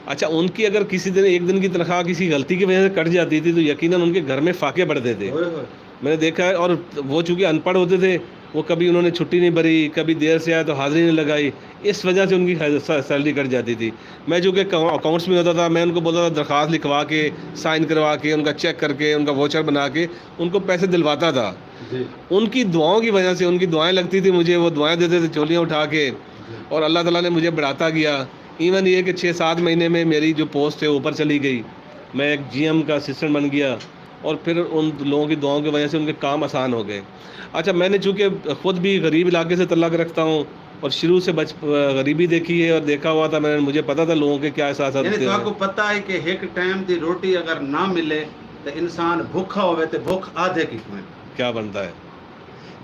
اچھا، ان کی اگر کسی دن، ایک دن کی تنخواہ کسی غلطی کی وجہ سے کٹ جاتی تھی تو یقیناً ان کے گھر میں فاقے پڑتے تھے۔ ہوئے ہوئے۔ میں نے دیکھا ہے، اور وہ چونکہ ان پڑھ ہوتے تھے، وہ کبھی انہوں نے چھٹی نہیں بھری، کبھی دیر سے آئے تو حاضری نہیں لگائی، اس وجہ سے ان کی سیلری کٹ جاتی تھی۔ میں چونکہ اکاؤنٹس میں ہوتا تھا، میں ان کو بولتا تھا درخواست لکھوا کے، سائن کروا کے، ان کا چیک کر کے، ان کا واؤچر بنا کے ان کو پیسے دلواتا تھا۔ جی۔ ان کی دعاؤں کی وجہ سے، ان کی دعائیں لگتی تھی مجھے، وہ دعائیں دیتے تھے چولیاں اٹھا کے، اور اللہ تعالیٰ نے مجھے بڑھاتا گیا۔ ایون یہ کہ چھ سات مہینے میں میری جو پوسٹ ہے اوپر چلی گئی، میں ایک جی ایم کا اسسٹنٹ بن گیا، اور پھر ان لوگوں کی دعاؤں کی وجہ سے ان کے کام آسان ہو گئے۔ اچھا، میں نے چونکہ خود بھی غریب علاقے سے تعلق رکھتا ہوں اور شروع سے بچ غریبی دیکھی ہے اور دیکھا ہوا تھا میں نے، مجھے پتا تھا لوگوں کے کیا احساسات یعنی ہوتے ہیں۔ تہاکوں پتہ ہے کہ ہک ٹائم دی روٹی اگر نہ ملے تے انسان بھکھا ہووے تے بھکھ آدھے کی کھوئے۔ کیا بنتا ہے؟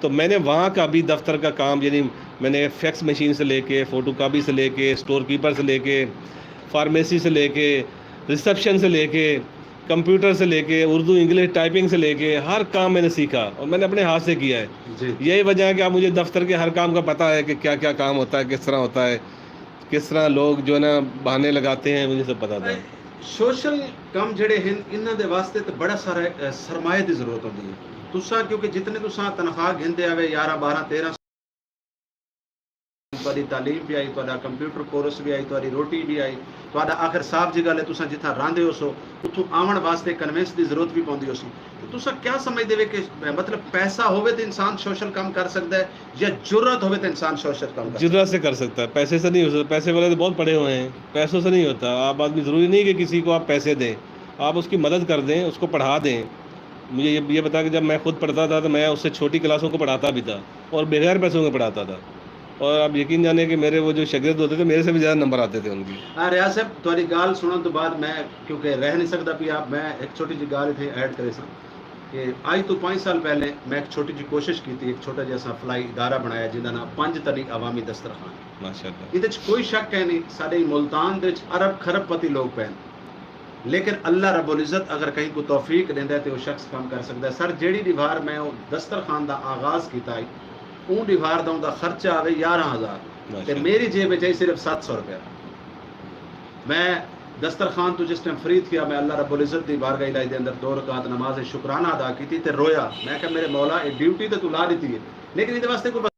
تو میں نے وہاں کا بھی دفتر کا کام، یعنی میں نے فیکس مشین سے لے کے، فوٹو کاپی سے لے کے، اسٹور کیپر سے لے کے، فارمیسی سے لے کے، ریسپشن سے لے کے، کمپیوٹر سے لے کے، اردو انگلش ٹائپنگ سے لے کے ہر کام میں نے سیکھا اور میں نے اپنے ہاتھ سے کیا ہے۔ جی۔ یہی وجہ ہے کہ اب مجھے دفتر کے ہر کام کا پتہ ہے کہ کیا کیا کام ہوتا ہے، کس طرح ہوتا ہے، کس طرح لوگ جو ہے نا بہانے لگاتے ہیں، مجھے سب پتہ تھا۔ سوشل کم جڑے ہیں، انہاں دے واسطے تے بڑا سارا، اے، سرمایہ دی ضرورت ہوندی ہے۔ تساں کیونکہ جتنے تساں تنخواہ گھندے آوے، یارہ، بارہ، تیرہ، تہاݙی تعلیم بھی آئی، تہاݙا کمپیوٹر کورس بھی آئی، تہاݙی روٹی بھی آئی، تہاݙا آخر صاف جی ڳالھ ہے، تساں جتھاں رہندے ہو سو، اتھوں آوݨ واسطے کنوینس دی ضرورت بھی پوندی ہوسی۔ تے تساں کیا سمجھدے وے کہ، مطلب، پیسہ ہووے تے انسان سوشل کم کر سڳدا ہے یا جرات ہووے تے انسان سوشل کم کر سڳدا ہے؟ جرات سے کر سکتا ہے، پیسے سے نہیں ہو سکتا۔ پیسے والے تو بہت پڑھے ہوئے ہیں، پیسوں سے نہیں ہوتا۔ آپ آدمی، ضروری نہیں کہ کسی کو آپ پیسے دیں، آپ اس کی مدد کر دیں، اس کو پڑھا دیں۔ مجھے یہ، یہ بتا کہ جب میں خود پڑھتا تھا تو میں اس سے چھوٹی کلاسوں کو پڑھاتا بھی تھا اور بغیر پیسوں کے پڑھاتا تھا۔ اور آپ یقین جانیں کہ میرے وہ جو شاگرد ہوتے تھے، میرے سے بھی زیادہ نمبر آتے تھے ان کی۔ ہاں، ریاض صاحب، تہاݙی ڳالھ سُݨݨ توں بعد میں، کیونکہ رہ نہیں سڳدا پیا، میں ہک چھوٹی جئی ڳالھ اتھے ایڈ کریساں کہ اڄ توں پنج سال پہلے میں ہک چھوٹی جئی کوشش کیتی، ہک چھوٹا جیہا اساں فلاحی ادارہ بݨایا جیندا ناں پنج تنی عوامی دسترخوان۔ ماشاءاللہ۔ ایندے وچ کوئی شک کائنی، ساݙے ملتان دے وچ ارب کھرب پتی لوگ پئن۔ لیکن اللہ رب العزت اگر کہیں کوں توفیق ݙیندا ہے تے او شخص کم کر سڳدا ہے۔ سر، جیڑھی ݙیوار میں او دسترخوان دا آغاز کیتا ہئی، اوں ݙیوار دا اوندا خرچہ آوے یارہاں ہزار، تے ماشاءاللہ۔ میری جیب وچ ہئی صرف ست سو روپیہ۔ میں دسترخوان توں جس ٹائم فریغ تھیا، میں اللہ رب العزت دی بارگاہ الٰہی دے اندر دو رکعت نماز شکرانہ ادا کیتی تے رویا۔ میں کہا، میرے مولا، اے ڈیوٹی تے توں لا ݙتی ہے، لیکن ایندے واسطے کوئی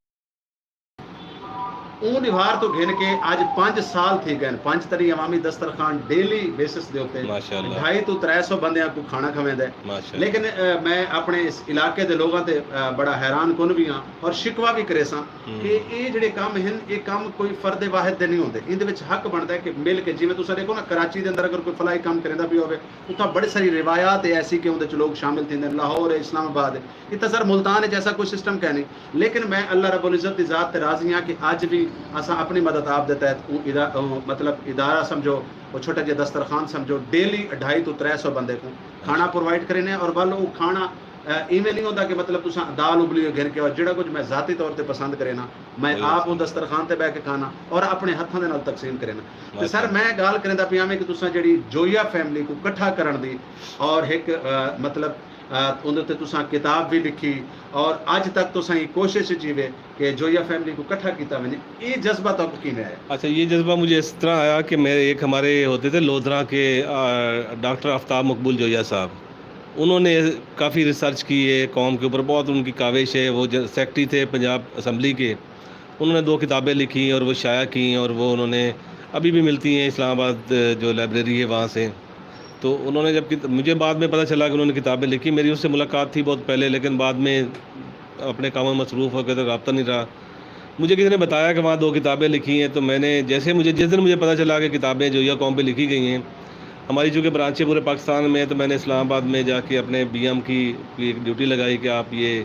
اوں ݙیوار توں گھن کے اڄ پنج سال تھی ڳئے ہن، پنج تنی عوامی دسترخوان ڈیلی بیسس دے اتے ماشاءاللہ۔ ڈھائی توں ترے سو بندیاں کوں کھانا کھویندا ہے۔ ماشاءاللہ۔ لیکن، اے، میں اپݨے اس علاقے دے لوگاں تے، اے، بڑا حیران کن وی ہاں اور شکوہ وی کریساں ہوں۔ کہ اے جیڑھے کم ہن، اے کم کوئی فرد واحد دے نہیں ہوندے، ایندے وچ حق بݨدا ہے کہ مل کے، جیویں تساں ݙیکھو نا، کراچی دے اندر اگر کوئی فلاحی کم کریندا پیا ہووے، اتھاں بڑی ساری روایات ہے ایسی کہ اوندے وچ لوگ شامل تھیندے ہن، لاہور ہے، اسلام آباد ہے، اتھاں سر ملتان وچ ایسا کوئی سسٹم کائنی۔ لیکن میں اللہ رب العزت دی ذات تے راضی ہاں کہ اڄ وی اساں اپݨی مدد آپ دے تحت اوں ادا-، اوں مطلب ادارہ سمجھو، او چھوٹا جیہا دسترخوان سمجھو، ڈیلی اڈھائی توں ترے سو بندے کوں کھاݨا پرووائیڈ کرینے، اور ول او کھاݨا، اے، ایویں نہیں ہوندا کہ مطلب تساں دال ابلی ہوئی گھن کے، اور جیڑھا کچھ میں ذاتی طور تے پسند کرینا، میں آپ اوں دسترخوان تے ٻہہ کے کھانا اور اپݨے ہتھاں دے نال تقسیم کرینا۔ تے سر، میں ڳالھ کریندا پیاں ویں کہ تساں جیڑھی جوئیہ فیملی کوں کٹھا کرݨ دی اور ہک، اے، مطلب، اے، اوندے تے تساں کتاب وی لکھی، اور اڄ تک تساں ایں کوشش اچ ہیوے کہ جوئیہ فیملی کوں کٹھا کیتا ونڄے، اے جذبہ تہاکوں کیویں آیا؟ اچھا، یہ جذبہ مجھے اس طرح آیا کہ میرے ایک ہمارے ہوتے تھے لودھراں کے، آ، ڈاکٹر آفتاب مقبول جوئیہ صاحب، انہوں نے کافی ریسرچ کی ہے قوم کے اوپر، بہت ان کی کاوش ہے۔ وہ ج-، سیکرٹری تھے پنجاب اسمبلی کے، انہوں نے دو کتابیں لکھی اور وہ شائع کی، اور وہ انہوں نے ابھی بھی ملتی ہیں اسلام آباد، جو لائبریری ہے وہاں سے۔ تو انہوں نے جب کت-، مجھے بعد میں پتہ چلا کہ انہوں نے کتابیں لکھی، میری اس سے ملاقات تھی بہت پہلے، لیکن بعد میں اپنے کاموں میں مصروف ہو گئے تو رابطہ نہیں رہا۔ مجھے کسی نے بتایا کہ وہاں دو کتابیں لکھی ہیں، تو میں نے جیسے مجھے، جس دن مجھے پتہ چلا کہ کتابیں جوئیہ قوم پہ لکھی گئی ہیں، ہماری چونکہ برانچیں پورے پاکستان میں ہیں، تو میں نے اسلام آباد میں جا کے اپنے بی ایم کی، کی ایک ڈیوٹی لگائی کہ آپ یہ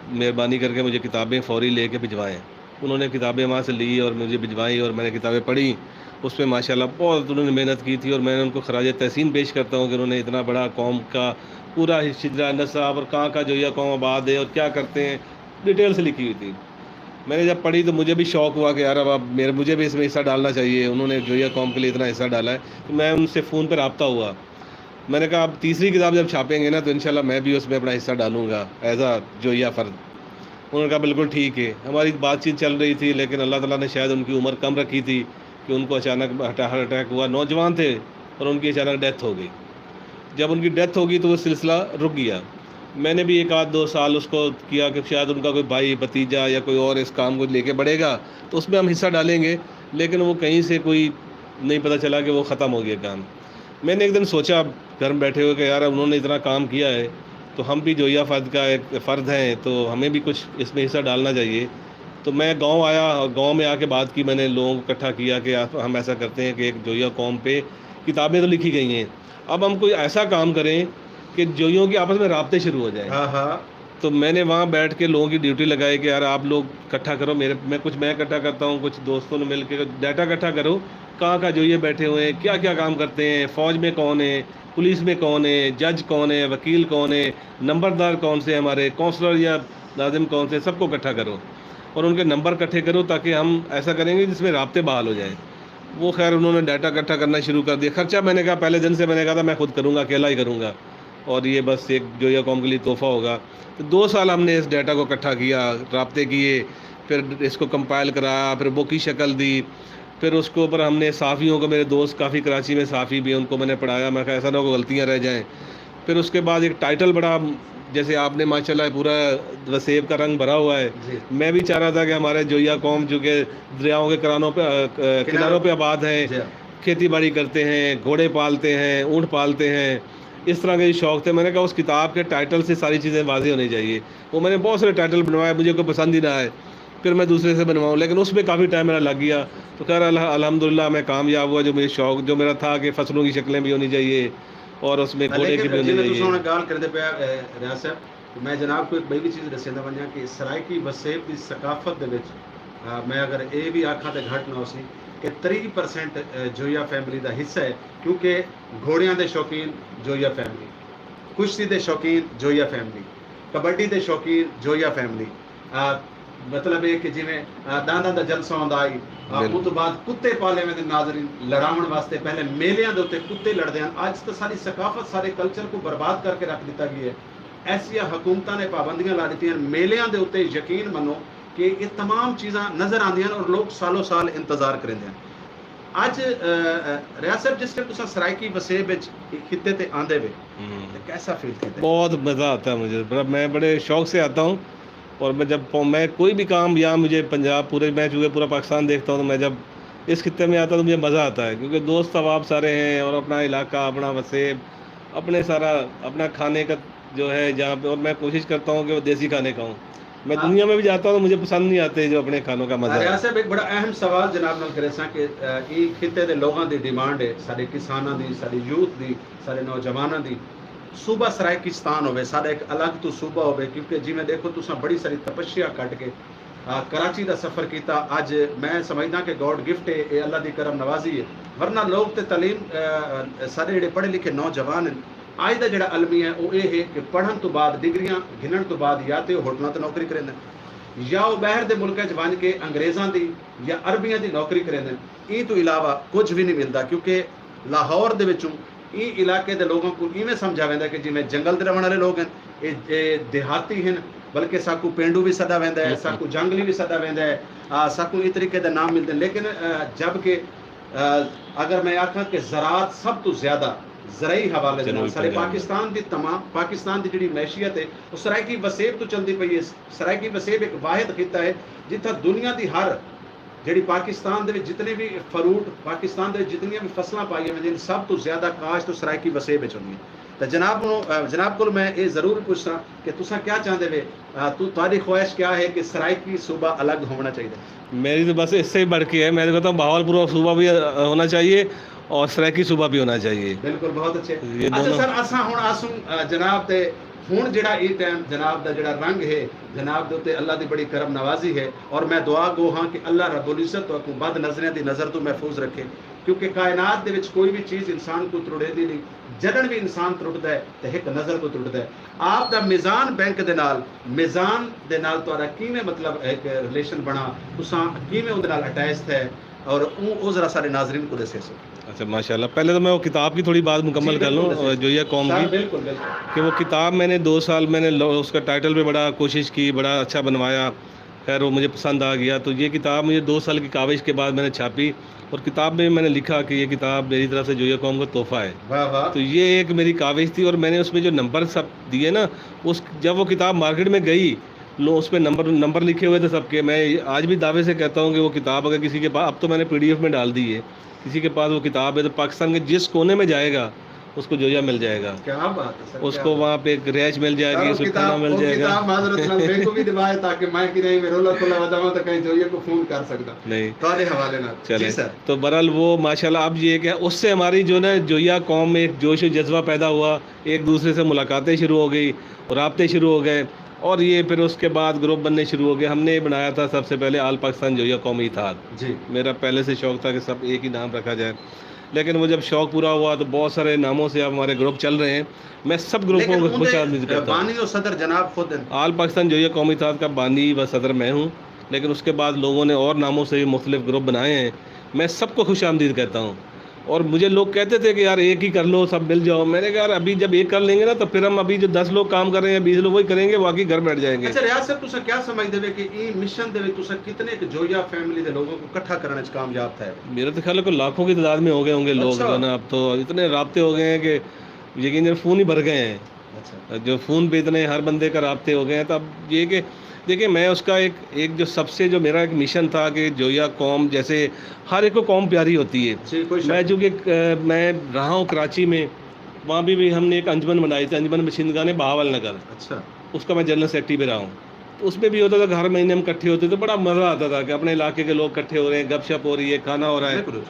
مہربانی کر کے مجھے کتابیں فوری لے کے بھجوائیں۔ انہوں نے کتابیں وہاں سے لی اور مجھے بھجوائیں اور میں نے کتابیں پڑھی۔ اس میں ماشاءاللہ بہت انہوں نے محنت کی تھی، اور میں ان کو خراج تحسین پیش کرتا ہوں کہ انہوں نے اتنا بڑا قوم کا پورا شجرہ نسب اور کہاں کا جوئیہ قوم آباد ہے اور کیا کرتے ہیں، ڈیٹیل سے لکھی ہوئی تھی۔ میں نے جب پڑھی تو مجھے بھی شوق ہوا کہ یار، اب آپ میرے، مجھے بھی اس میں حصہ ڈالنا چاہیے۔ انہوں نے جوئیہ قوم کے لیے اتنا حصہ ڈالا ہے، تو میں ان سے فون پہ رابطہ ہوا۔ میں نے کہا، اب تیسری کتاب جب چھاپیں گے نا، تو انشاءاللہ میں بھی اس میں اپنا حصہ ڈالوں گا ایز اے جوئیہ فرد۔ انہوں نے کہا، بالکل ٹھیک ہے۔ ہماری بات چیت چل رہی تھی، لیکن اللہ تعالیٰ نے شاید ان کی عمر کم رکھی تھی کہ ان کو اچانک ہٹا-، ہارٹ اٹیک ہوا۔ نوجوان تھے اور ان کی اچانک ڈیتھ ہو گئی۔ جب ان کی ڈیتھ ہو گئی تو وہ سلسلہ رک گیا۔ میں نے بھی ایک آدھ دو سال اس کو کیا کہ شاید ان کا کوئی بھائی، بھتیجا یا کوئی اور اس کام کو لے کے بڑھے گا، تو اس میں ہم حصہ ڈالیں گے، لیکن وہ کہیں سے کوئی نہیں پتہ چلا کہ وہ ختم ہو گیا کام۔ میں نے ایک دن سوچا گھر میں بیٹھے ہوئے کہ یار، انہوں نے اتنا کام کیا ہے، تو ہم بھی جوئیہ فرد کا ایک فرد ہیں، تو ہمیں بھی کچھ اس میں حصہ ڈالنا چاہیے۔ تو میں گاؤں آیا اور گاؤں میں آ کے بات کی، میں نے لوگوں کو اکٹھا کیا کہ آپ، ہم ایسا کرتے ہیں کہ ایک جوئیہ قوم پہ کتابیں تو لکھی گئی ہیں، اب ہم کوئی ایسا کام کریں کہ جوئیوں کے آپس میں رابطے شروع ہو جائیں۔ ہاں، ہاں۔ تو میں نے وہاں بیٹھ کے لوگوں کی ڈیوٹی لگائی کہ یار، آپ لوگ اکٹھا کرو، میرے، میں کچھ میں اکٹھا کرتا ہوں، کچھ دوستوں نے مل کے ڈیٹا اکٹھا کرو، کہاں کہاں جوئیے بیٹھے ہوئے ہیں، کیا کیا کام کرتے ہیں، فوج میں کون ہے، پولیس میں کون ہے، جج کون ہے، وکیل کون ہے، نمبردار کون سے ہمارے، کونسلر یا ناظم کون سے، سب کو اکٹھا کرو اور ان کے نمبر اکٹھے کرو، تاکہ ہم ایسا کریں گے جس میں رابطے بحال ہو جائیں۔ وہ خیر، انہوں نے ڈیٹا اکٹھا کرنا شروع کر دیا۔ خرچہ، میں نے کہا، پہلے دن سے میں نے کہا تھا میں خود کروں گا، اکیلا ہی کروں گا، اور یہ بس ایک جوئیہ قوم کے لیے تحفہ ہوگا۔ تو دو سال ہم نے اس ڈیٹا کو اکٹھا کیا، رابطے کیے، پھر اس کو کمپائل کرایا، پھر بک کی شکل دی، پھر اس کے اوپر ہم نے صحافیوں کو، میرے دوست کافی کراچی میں صحافی بھی ہیں، ان کو میں نے پڑھایا، میں کہا ایسا نہ ہو کہ غلطیاں رہ جائیں۔ پھر اس کے بعد ایک ٹائٹل بڑا، جیسے آپ نے ماشاءاللہ پورا وسیب کا رنگ بھرا ہوا ہے۔ جی۔ میں بھی چاہ رہا تھا کہ ہمارے جوئیہ قوم جو کہ دریاؤں کے کرانوں پہ، آ، آ، کناروں پہ آباد ہیں، جی ہاں۔ کھیتی باڑی کرتے ہیں، گھوڑے پالتے ہیں، اونٹ پالتے ہیں، اس طرح کے جو شوق تھے، میں نے کہا اس کتاب کے ٹائٹل سے ساری چیزیں واضح ہونی چاہیے۔ وہ میں نے بہت سارے ٹائٹل بنوائے، مجھے کوئی پسند ہی نہ آئے، پھر میں دوسرے سے بنواؤں، لیکن اس میں کافی ٹائم میرا لگ گیا۔ تو خیر، الح-، الحمدللہ میں کامیاب ہوا۔ جو مجھے شوق، جو میرا تھا کہ فصلوں کی شکلیں بھی ہونی چاہیے اور اس میں گھوڑے کی بھی ہونی چاہیے۔ لیکن جیویں تساں ہݨ ڳالھ کریندے پئے، اے، ریاض صاحب، تو میں جناب کوں ہک ٻئی وی چیز ݙسیندا ونڄاں کہ سرائیکی وسیب دی ثقافت دے وچ، آ، میں اگر اے وی آکھاں تے گھٹ نہ ہوسی کہ تریہہ per cent, a, Joiya family the حصہ ہے، کیونکہ گھوڑیاں دے شوقین جوئیہ فیملی، کشتی دے شوقین جوئیہ فیملی، کبڈی دے شوقین جوئیہ فیملی، آ، مطلب اے کہ جیویں، آ، ݙانداں دا جلسہ ہوندا ہئی، آ، بالکل۔ اوں توں بعد کتے پالے ویندے ناظرین لڑاوݨ واسطے، پہلے میلیاں دے اتے کتے لڑدے ہن۔ اڄ تاں ساری ثقافت، سارے کلچر کوں برباد کر کے رکھ ݙتا ڳیا ہے۔ ایسیاں حکومتاں نے پابندیاں لا ݙتیاں ہن، میلیاں دے اتے یقین منو کہ اے تمام چیزاں نظر آندیاں ہن اور لوک سالوں سال انتظار کریندے ہن۔ اڄ، آ، آ، ریاض صاحب، جس ٹائم تساں سرائیکی وسیب وچ خطے تے آندے وے، ہوں۔ تے کیسا فیل تھیندا ہے؟ بہت مزہ آتا ہے مجھے، بڑا، میں بڑے شوق سے آتا ہوں۔ اور میں جب پہن-، میں کوئی بھی کام، یا مجھے پنجاب پورے، میں چونکہ پورا پاکستان دیکھتا ہوں، تو میں جب اس خطے میں آتا ہوں تو مجھے مزہ آتا ہے، کیونکہ دوست احباب سارے ہیں اور اپنا علاقہ، اپنا وسیب، اپنے سارا، اپنا کھانے کا جو ہے جہاں پہ، اور میں کوشش کرتا ہوں کہ وہ دیسی کھانے کھاؤں۔ میں ہاں۔ دنیا میں بھی جاتا ہوں تو مجھے پسند نہیں آتے جو اپنے کھانوں کا مزہ ہے۔ ریاض صاحب، ایک بڑا اہم سوال جناب نال کریساں کہ، آ، ایں خطے دے لوگاں دی ڈیمانڈ ہے، ساڈے کساناں دی، ساڈے یوتھ دی، ساڈے نوجواناں دی، صوبہ سرائیکستان ہووے، ساڈا ایک الگ تو صوبہ ہووے، کیونکہ جیویں دیکھو تساں بڑی ساری تپسیا کٹ کے آ، کراچی دا سفر کیتا۔ اج میں سمجھداں کہ گاڈ گفٹ ہے، اے اللہ دی کرم نوازی ہے، ورنہ لوگ تے تعلیم، آ، سارے جڑے پڑھے لکھے نوجوان ہیں، اج دا جڑا المیہ ہے او اے ہے کہ پڑھن تو بعد، ڈگریاں گھنن تو بعد یا تے او ہوٹلاں تے نوکری کریندے، یا او باہر دے ملکاں وچ ونج کے انگریزاں دی یا عربیاں دی نوکری کریندے۔ ایں تو علاوہ کچھ وی نہیں ملدا، کیونکہ لاہور دے وچوں ایں علاقے دے لوگاں کوں ایویں سمجھا ویندا کہ جیویں جنگل دے رہݨ والے لوگ ہن، اے، اے دیہاتی ہن، بلکہ ساکوں پینڈو وی سݙا ویندا ہے، ساکوں جنگلی وی سݙا ویندا ہے، آ، ساکوں ایں طریقے دے نام ملدے ہن۔ لیکن، آ، جب کہ، آ، اگر میں آکھاں کہ زراعت سب توں زیادہ زرعی حوالے دے نال ساݙے پاکستان دی تمام، پاکستان دی جڑی معیشت ہے، او سرائیکی وسیب توں چلدی پئی ہے۔ سرائیکی وسیب ایک واحد خطہ ہے جتھاں دنیا دی ہر جیڑھی پاکستان دے وچ جتنے وی فروٹ، پاکستان دے وچ جتنیاں وی فصلاں پائیاں ویندین، سب توں زیادہ کاشت او سرائیکی وسیب وچ ہوندی ہے۔ تے جناب نو، آ، جناب کول میں اے ضرور پچھساں کہ تساں کیا چاہندے وے، آ، تو، تہاݙی خواہش کیا ہے کہ سرائیکی صوبہ الگ ہووݨا چاہیدا ہے؟ میری تو بس اس سے ہی بڑھ کے ہے، میں تو کہتا ہوں بہاولپور صوبہ بھی، آ، ہونا چاہیے اور سرائیکی صوبہ بھی ہونا چاہیے۔ بالکل، بہت اچھے۔ یہ اچھا دونوں سر، اساں ہݨ آسوں، آ، جناب تے ہݨ جیڑھا اے ٹائم جناب دا جیڑھا رنگ ہے، جناب دے اتے اللہ دی بڑی کرم نوازی ہے، اور میں دعا گو ہاں کہ اللہ رب العزت تہاکوں بد نظریاں دی نظر توں محفوظ رکھے، کیونکہ کائنات دے وچ کوئی وی چیز انسان کوں ترڑیندی نہیں، جݙݨ وی انسان ترٹدا ہے تے ہک نظر کوں ترٹدا ہے۔ آپ دا میزان بینک دے نال، میزان دے نال تہاݙا کیویں، مطلب، ہک ریلیشن بݨا، تساں کیویں اوندے نال اٹیچ تھئے؟ اور اوں او ذرا سارے ناظرین کوں ݙسیسو۔ اچھا، ماشاءاللہ، پہلے تو میں وہ کتاب کی تھوڑی بات مکمل کر لوں، جوئیہ قوم کی، کہ وہ کتاب میں نے دو سال، میں نے لو-، اس کا ٹائٹل پہ بڑا کوشش کی، بڑا اچھا بنوایا، خیر وہ مجھے پسند آ گیا۔ تو یہ کتاب مجھے دو سال کی کاوش کے بعد میں نے چھاپی، اور کتاب میں میں نے لکھا کہ یہ کتاب میری طرف سے جوئیہ قوم کا تحفہ ہے۔ تو یہ ایک میری کاوش تھی، اور میں نے اس میں جو نمبر سب دیے نا، اس، جب وہ کتاب مارکیٹ میں گئی، لو، اس پہ نمبر، نمبر لکھے ہوئے تھے سب کے۔ میں آج بھی دعوے سے کہتا ہوں کہ وہ کتاب اگر کسی کے پاس، اب تو میں نے پی ڈی ایف میں ڈال دی ہے، کسی کے پاس وہ کتاب ہے تو پاکستان کے جس کونے میں جائے گا، اس کو جوئیہ مل جائے گا۔ کیا بات ہے سر، اس کو وہاں پہ ایک رہائش مل جائے گی، اس کو کھانا مل جائے گا۔ کتاب معذرت نال میکوں بھی ݙیوائے تاکہ میں کہیں میں رولا کھلا وجاواں تو کہیں جوئیہ کو فون کر سکدا۔ نہیں۔ تہاݙے حوالے نال۔ چلے۔ جی سر۔ تو بہرحال وہ ماشاءاللہ اب یہ کہ اس سے ہماری جو نا جوئیہ قوم میں ایک جوش و جذبہ پیدا ہوا، ایک دوسرے سے ملاقاتیں شروع ہو گئی، رابطے شروع ہو گئے، اور یہ پھر اس کے بعد گروپ بننے شروع ہو گئے۔ ہم نے یہ بنایا تھا سب سے پہلے آل پاکستان جوئیہ قومی اتحاد۔ جی۔ میرا پہلے سے شوق تھا کہ سب ایک ہی نام رکھا جائے، لیکن وہ جب شوق پورا ہوا تو بہت سارے ناموں سے اب ہمارے گروپ چل رہے ہیں۔ میں سب گروپوں کو خوش آمدید کہتا ہوں۔ بانی اور صدر جناب خود ہیں۔ آل پاکستان جوئیہ قومی اتحاد کا بانی و صدر میں ہوں، لیکن اس کے بعد لوگوں نے اور ناموں سے بھی مختلف گروپ بنائے ہیں۔ میں سب کو خوش آمدید کہتا ہوں۔ اور مجھے لوگ کہتے تھے کہ یار ایک ہی کر لو، سب مل جاؤ۔ میں نے کہا یار ابھی جب ایک کر لیں گے نا تو پھر ہم ابھی جو دس لوگ کام کر رہے ہیں، بیس لوگ وہی کریں گے، باقی گھر بیٹھ جائیں گے۔ اچھا ریاض صاحب، تساں کیا سمجھدے وے کہ ایں مشن دے وچ تساں کتنے ایک جوئیہ فیملی دے لوگوں کو اکٹھا کرنے وچ کامیاب تھے؟ میرا تو خیال ہے کوئی لاکھوں کی تعداد میں ہو گئے ہوں گے لوگ، اچھا۔ جو ہے نا، اب تو اتنے رابطے ہو گئے ہیں کہ یقین جانے فون ہی بھر گئے ہیں۔ اچھا۔ جو فون پہ اتنے ہر بندے کا رابطے ہو گئے ہیں، تو اب یہ کہ دیکھیں، میں اس کا ایک، ایک جو سب سے جو میرا ایک مشن تھا کہ جوئیہ قوم، جیسے ہر ایک کو قوم پیاری ہوتی ہے۔ جی، کوئی شک میں نہیں۔ چونکہ، آ، میں رہا ہوں کراچی میں، وہاں بھی، بھی ہم نے ایک انجمن بنائی تھی، انجمن بشندگان بہاول نگر۔ اچھا۔ اس کا میں جنرل سیکرٹری بھی رہا ہوں۔ تو اس میں بھی ہوتا تھا کہ ہر مہینے ہم اکٹھے ہوتے تھے، تو بڑا مزہ آتا تھا کہ اپنے علاقے کے لوگ اکٹھے ہو رہے ہیں، گپ شپ ہو رہی ہے، کھانا ہو رہا ہے۔ بالکل۔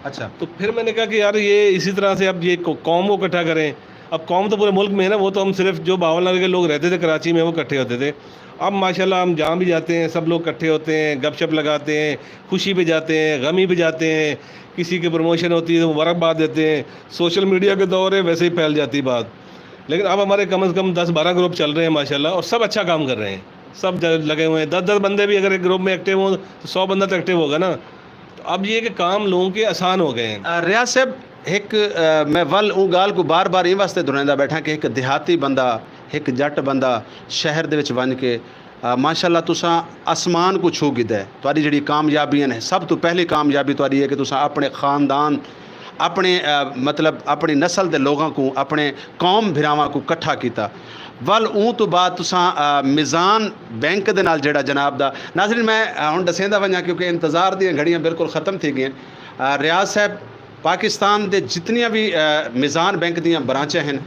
اچھا۔ تو پھر میں نے کہا کہ یار یہ اسی طرح سے اب یہ قو-، قوم کو اکٹھا کریں۔ اب قوم تو پورے ملک میں ہے نا، وہ تو ہم صرف جو بہاول نگر کے لوگ رہتے تھے کراچی میں، وہ اکٹھے ہوتے تھے۔ اب ماشاءاللہ ہم جہاں بھی جاتے ہیں، سب لوگ اکٹھے ہوتے ہیں، گپ شپ لگاتے ہیں، خوشی پہ جاتے ہیں، غمی پہ جاتے ہیں، کسی کی پروموشن ہوتی ہے تو مبارکباد دیتے ہیں۔ سوشل میڈیا کے دور ہے، ویسے ہی پھیل جاتی بات۔ لیکن اب ہمارے کم از کم دس بارہ گروپ چل رہے ہیں ماشاءاللہ، اور سب اچھا کام کر رہے ہیں، سب ج-، لگے ہوئے ہیں۔ دس دس بندے بھی اگر ایک گروپ میں ایکٹیو ہوں تو سو بندہ تو ایکٹیو ہوگا نا۔ تو اب یہ کہ کام لوگوں کے آسان ہو گئے ہیں۔ آ، ریاض صاحب، ہک، آ، میں ول اوں ڳالھ کوں بار بار ایں واسطے دہرائیندا ٻیٹھاں کہ ہک دیہاتی بندہ، ہک جٹ بندہ شہر دے وچ ونڄ کے، آ، ماشاءاللہ تساں آسمان کوں چھو گھدا ہے۔ تہاݙی جیڑھی کامیابی ہے، سب توں پہلی کامیابی تہاݙی ہے کہ تساں اپݨے خاندان، اپݨے، آ، مطلب اپݨی نسل دے لوگاں کوں، اپݨے قوم بھراواں کوں کٹھا کیتا۔ ول اوں توں بعد تساں، آ، میزان بینک دے نال جیڑھا جناب دا، ناظرین میں، آ، ہݨ ݙسیندا ونڄاں کیونکہ انتظار دیاں گھڑیاں بالکل ختم تھی ڳئین۔ آ، ریاض صاحب، پاکستان دے جتنیاں وی، آ، میزان بینک دیاں برانچاں ہن،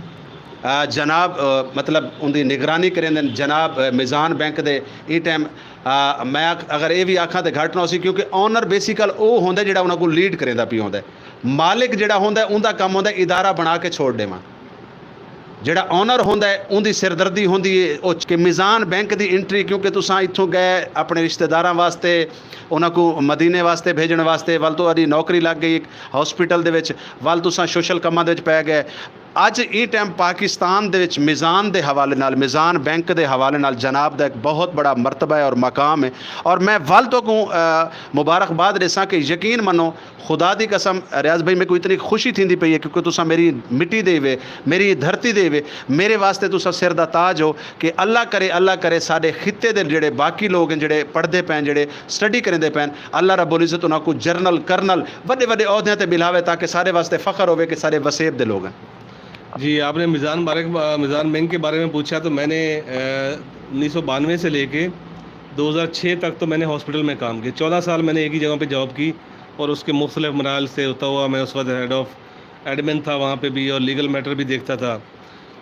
آ، جناب، آ، مطلب اوندی نگرانی کریندن جناب، آ، میزان بینک دے ایں ٹائم، آ، میں آکھ-، اگر اے وی آکھاں تے گھٹ نہ ہوسی کیونکہ اونر بیسیکل او ہوندا جیڑھا انہاں کوں لیڈ کریندا پیا ہوندا ہے۔ مالک جیڑھا ہوندا ہے اوندا کم ہوندا ہے ادارہ بݨا کے چھوڑ ݙیوݨ۔ جیڑھا اونر ہوندا ہے، اوندی سردردی ہوندی ہے او کہ میزان بینک دی انٹری، کیونکہ تساں اتھوں گئے اپنے رشتہ داراں واسطے، انہاں کوں مدینے واسطے بھیجݨ واسطے، ول تہاݙی نوکری لڳ ڳئی ہک ہاسپٹل دے وچ، ول تساں سوشل کماں دے وچ پئے ڳئے۔ اڄ ایں ٹائم پاکستان دے وچ میزان دے حوالے نال، میزان بینک دے حوالے نال جناب دا ہک بہت بڑا مرتبہ ہے اور مقام ہے، اور میں ول تہاکوں مبارکباد ݙیساں کہ یقین منو، خدا دی قسم ریاض بھائی، میکوں اتنی خوشی تھیندی پئی ہے، کیونکہ تساں میری مٹی دے وے، میری دھرتی دے وے، میرے واسطے تساں سر دا تاج ہو۔ کہ اللہ کرے، اللہ کرے ساݙے خطے دے جیڑھے باقی لوگ ہیں، جیڑھے پڑھدے پئن، جیڑھے سٹڈی کریندے پئن، اللہ رب العزت انہاں کوں جنرل، کرنل، وݙے وݙے عہدیاں تے ٻلھاوے، تاکہ ساݙے واسطے فخر ہووے کہ ساݙے وسیب دے لوگ ہیں۔ جی، آپ نے میزان بارک میزان بینک کے بارے میں پوچھا، تو میں نے انیس سو بانوے سے لے کے دو ہزار چھ تک تو میں نے ہاسپٹل میں کام کیا۔ چودہ سال میں نے ایک ہی جگہ پہ جاب کی اور اس کے مختلف مراحل سے ہوتا ہوا میں اس وقت ہیڈ آف ایڈمن تھا وہاں پہ بھی، اور لیگل میٹر بھی دیکھتا تھا۔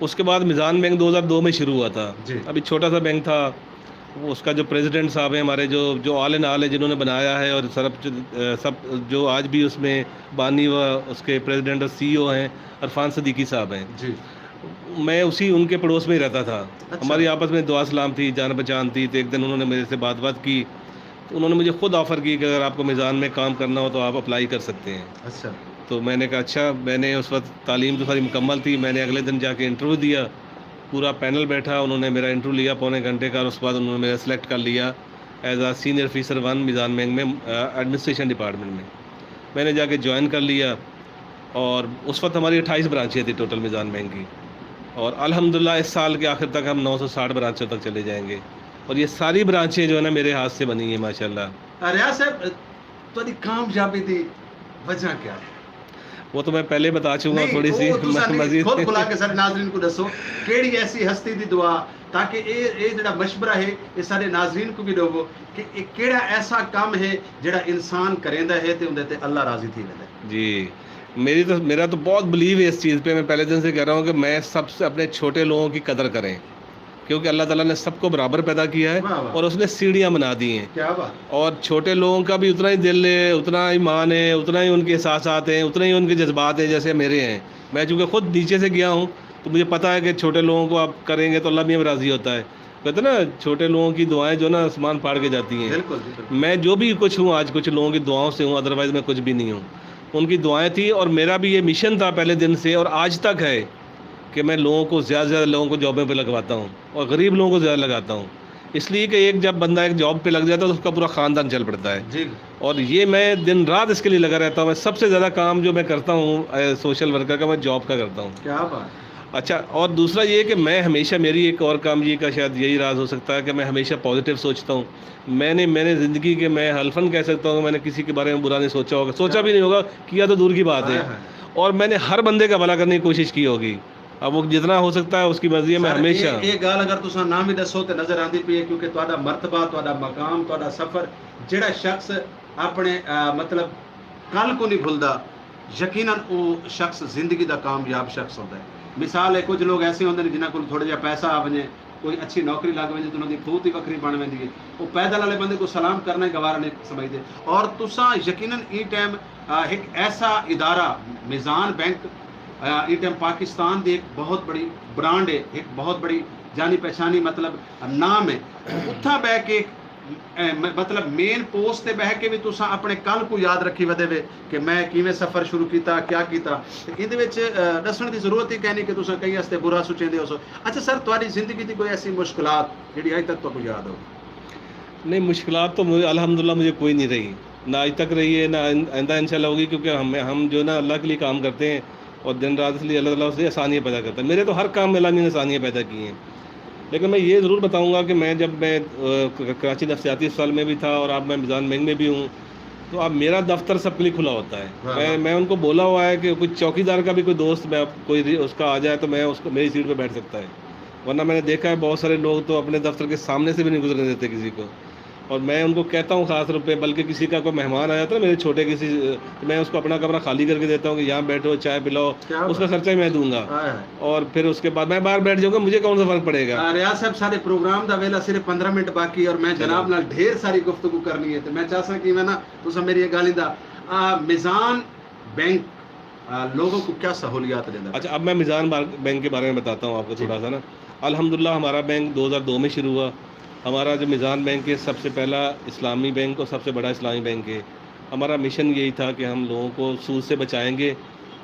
اس کے بعد میزان بینک دو ہزار دو میں شروع ہوا تھا۔ جی۔ ابھی چھوٹا سا بینک تھا۔ وہ اس کا جو پریزیڈنٹ صاحب ہیں ہمارے، جو جو آل ان آل ہیں، جنہوں نے بنایا ہے اور سب سب جو آج بھی اس میں بانی و اس کے پریزیڈنٹ اور سی ای او ہیں، عرفان صدیقی صاحب ہیں۔ جی۔ میں اسی، ان کے پڑوس میں ہی رہتا تھا۔ اچھا۔ ہماری آپس میں دعا سلام تھی، جان پہچان تھی، تو ایک دن انہوں نے میرے سے بات بات کی، تو انہوں نے مجھے خود آفر کی کہ اگر آپ کو میزان میں کام کرنا ہو تو آپ اپلائی کر سکتے ہیں۔ اچھا۔ تو میں نے کہا اچھا۔ میں نے اس وقت، تعلیم تو ساری مکمل تھی، میں نے اگلے دن جا کے انٹرویو دیا۔ پورا پینل بیٹھا، انہوں نے میرا انٹرویو لیا پونے گھنٹے کا، اور اس کے بعد انہوں نے میرا سلیکٹ کر لیا ایز اے سینئر آفیسر ون میزان بینک میں، ایڈمنسٹریشن ڈپارٹمنٹ میں۔ میں نے جا کے جوائن کر لیا، اور اس وقت ہماری اٹھائیس برانچیں تھیں ٹوٹل میزان بینک کی، اور الحمدللہ اس سال کے آخر تک ہم نو سو ساٹھ برانچوں تک چلے جائیں گے، اور یہ ساری برانچیں جو ہے نا، میرے ہاتھ سے بنی ہیں ماشاءاللہ۔ ریاض صاحب، تہاݙی کامیابی دی وجہ کیا ہے؟ وہ تو میں پہلے بتا چکا ہوں، نہیں، تھوڑی سی وہ تساں نہیں، مزید۔ کھل کھلا کے سارے ناظرین کو دسو، کیڑھی ایسی ہستی دی دعا، تاکہ اے اے جڑا مشورہ ہے، اے سارے ناظرین کو بھی ݙیوو کہ اے کیڑھا ایسا کم ہے جڑا انسان کریندا ہے تے اوندے تے اللہ راضی تھی ویندا ہے۔ جی، میری تو، میرا تو بہت بلیو ہے اس چیز پہ۔ میں پہلے دن سے کہہ رہا ہوں کہ میں سب سے، اپنے چھوٹے لوگوں کی قدر کریں، کیونکہ اللہ تعالیٰ نے سب کو برابر پیدا کیا ہے، واہ واہ۔ اور اس نے سیڑھیاں بنا دی ہیں۔ کیا بات۔ اور چھوٹے لوگوں کا بھی اتنا ہی دل ہے، اتنا ایمان ہے، اتنا ہی ان کے احساسات ہیں، اتنے ہی ان کے جذبات ہیں جیسے میرے ہیں۔ میں چونکہ خود نیچے سے گیا ہوں، تو مجھے پتہ ہے کہ چھوٹے لوگوں کو آپ کریں گے تو اللہ بھی ہم راضی ہوتا ہے۔ کہتے ہیں نا، چھوٹے لوگوں کی دعائیں جو نا آسمان پھاڑ کے جاتی ہیں۔ بالکل جی، بالکل۔ میں جو بھی کچھ ہوں، آج کچھ لوگوں کی دعاؤں سے ہوں، ادروائز میں کچھ بھی نہیں ہوں۔ ان کی دعائیں تھیں، اور میرا بھی یہ مشن تھا پہلے دن سے، اور آج تک ہے کہ میں لوگوں کو، زیادہ سے زیادہ لوگوں کو جابوں پہ لگواتا ہوں، اور غریب لوگوں کو زیادہ لگاتا ہوں۔ اس لیے کہ ایک، جب بندہ ایک جاب پہ لگ جاتا ہے تو اس کا پورا خاندان چل پڑتا ہے۔ جی۔ اور یہ میں دن رات اس کے لیے لگا رہتا ہوں۔ میں سب سے زیادہ کام جو میں کرتا ہوں، اے، سوشل ورکر کا، میں جاب کا کرتا ہوں۔ کیا بات۔ اچھا، اور دوسرا یہ کہ میں ہمیشہ، میری ایک اور کام یہ کا شاید یہی راز ہو سکتا ہے کہ میں ہمیشہ پازیٹیو سوچتا ہوں۔ میں نے، میں نے زندگی کے، میں حلفاً کہہ سکتا ہوں کہ میں نے کسی کے بارے میں برا نہیں سوچا ہوگا، سوچا بھی نہیں ہوگا، کیا تو دور کی بات ہے۔ ہائے ہائے۔ اور میں نے ہر بندے کا بھلا کرنے کی کوشش کی ہوگی۔ اب وہ جتنا ہو سکتا ہے اس کی مرضی ہے، میں سر، ہمیشہ اے، اے ڳالھ اگر تساں نہ وی ݙسو تے نظر آندی پئی ہے، کیونکہ تہاݙا مرتبہ، تہاݙا مقام، تہاݙا سفر، جیڑھا شخص اپݨے، آ، مطلب، کل کوں نہیں بھلدا، یقیناً او شخص زندگی دا کامیاب شخص ہوندا ہے۔ مثال ہے، کجھ لوگ ایسے ہوندے نے جنہاں کول تھوڑا جہا پیسہ آ ونڄے، کوئی اچھی نوکری لڳ ونڄے، تے انہاں دی پھوت ہی وکھری بݨ ویندی ہے۔ او پیدل والے بندے کوں سلام کرنا ہی گوارا نہیں سمجھدے۔ اور تساں یقیناً ایں ٹائم، آ، ہک ایسا ادارہ، میزان بینک، آ، ایں ٹائم پاکستان دی ہک بہت بڑی برانڈ ہے، ہک بہت بڑی جانی پہچانی، مطلب، نام ہے۔ اتھاں ٻہہ کے، اے، م-، مطلب، مین پوسٹ تے ٻہہ کے وی تساں اپݨے کل کوں یاد رکھی ودے وے کہ میں کیویں سفر شروع کیتا، کیا کیتا۔ تے ایندے وچ، آ، ݙسݨ دی ضرورت ہی کائنی کہ تساں کہیں واسطے برا سوچیندے ہوسو۔ اچھا سر، تہاݙی زندگی دی کوئی ایسی مشکلات جیڑھی اڄ تک تہاکوں یاد ہو؟ نہیں، مشکلات تو مجھے، الحمدللہ، مجھے کوئی نہیں رہی، نہ آج تک رہی ہے، نہ آئن-، آئندہ انشاءاللہ ہوگی، کیونکہ ہم، ہم جو ہے نا اللہ کے لیے کام کرتے ہیں اور دن رات اس لیے اللہ تعالیٰ اس لیے آسانیاں پیدا کرتا ہے۔ میرے تو ہر کام میں اللہ نے آسانیاں پیدا کی ہیں، لیکن میں یہ ضرور بتاؤں گا کہ میں جب میں، آ، ک-، کراچی نفسیاتی اسپتال میں بھی تھا اور اب میں میزان بینک میں بھی ہوں، تو اب میرا دفتر سب کے لیے کھلا ہوتا ہے۔ ہاں، میں، ہاں۔ میں ان کو بولا ہوا ہے کہ کوئی چوکیدار کا بھی کوئی دوست، میں کوئی ری-، اس کا آ جائے تو میں اس کو، میری سیٹ پہ بیٹھ سکتا ہے، ورنہ میں نے دیکھا ہے بہت سارے لوگ تو اپنے دفتر کے سامنے سے بھی نہیں گزرنے دیتے کسی کو۔ اور میں ان کو کہتا ہوں خاص طور پہ، بلکہ کسی کا کوئی مہمان آ جاتا ہے نا میرے چھوٹے کسی، تو میں اس کو اپنا کمرہ خالی کر کے دیتا ہوں کہ یہاں بیٹھو، چائے پلاؤ، کیا اس کا بات۔ خرچہ ہی میں دوں گا۔ ہاں۔ اور پھر اس کے بعد میں باہر بیٹھ جاؤں گا، مجھے کون سا فرق پڑے گا؟ آ، ریاض صاحب، سارے پروگرام دا ویلا صرف پندرہ منٹ باقی ہے اور میں چلو۔ جناب نال ڈھیر ساری گفتگو کرنی ہے، تو میں چاہساں کہ میں نا، تساں میری یہ گالیں دا، آ، میزان بینک آ، لوگوں کو کیا سہولیات دینا؟ اچھا، اب میں میزان بار- بینک کے بارے میں بتاتا ہوں آپ کو جی۔ تھوڑا سا نا۔ الحمدللہ، ہمارا بینک دو ہزار دو میں شروع ہوا۔ ہمارا جو میزان بینک ہے، سب سے پہلا اسلامی بینک اور سب سے بڑا اسلامی بینک ہے۔ ہمارا مشن یہی تھا کہ ہم لوگوں کو سود سے بچائیں گے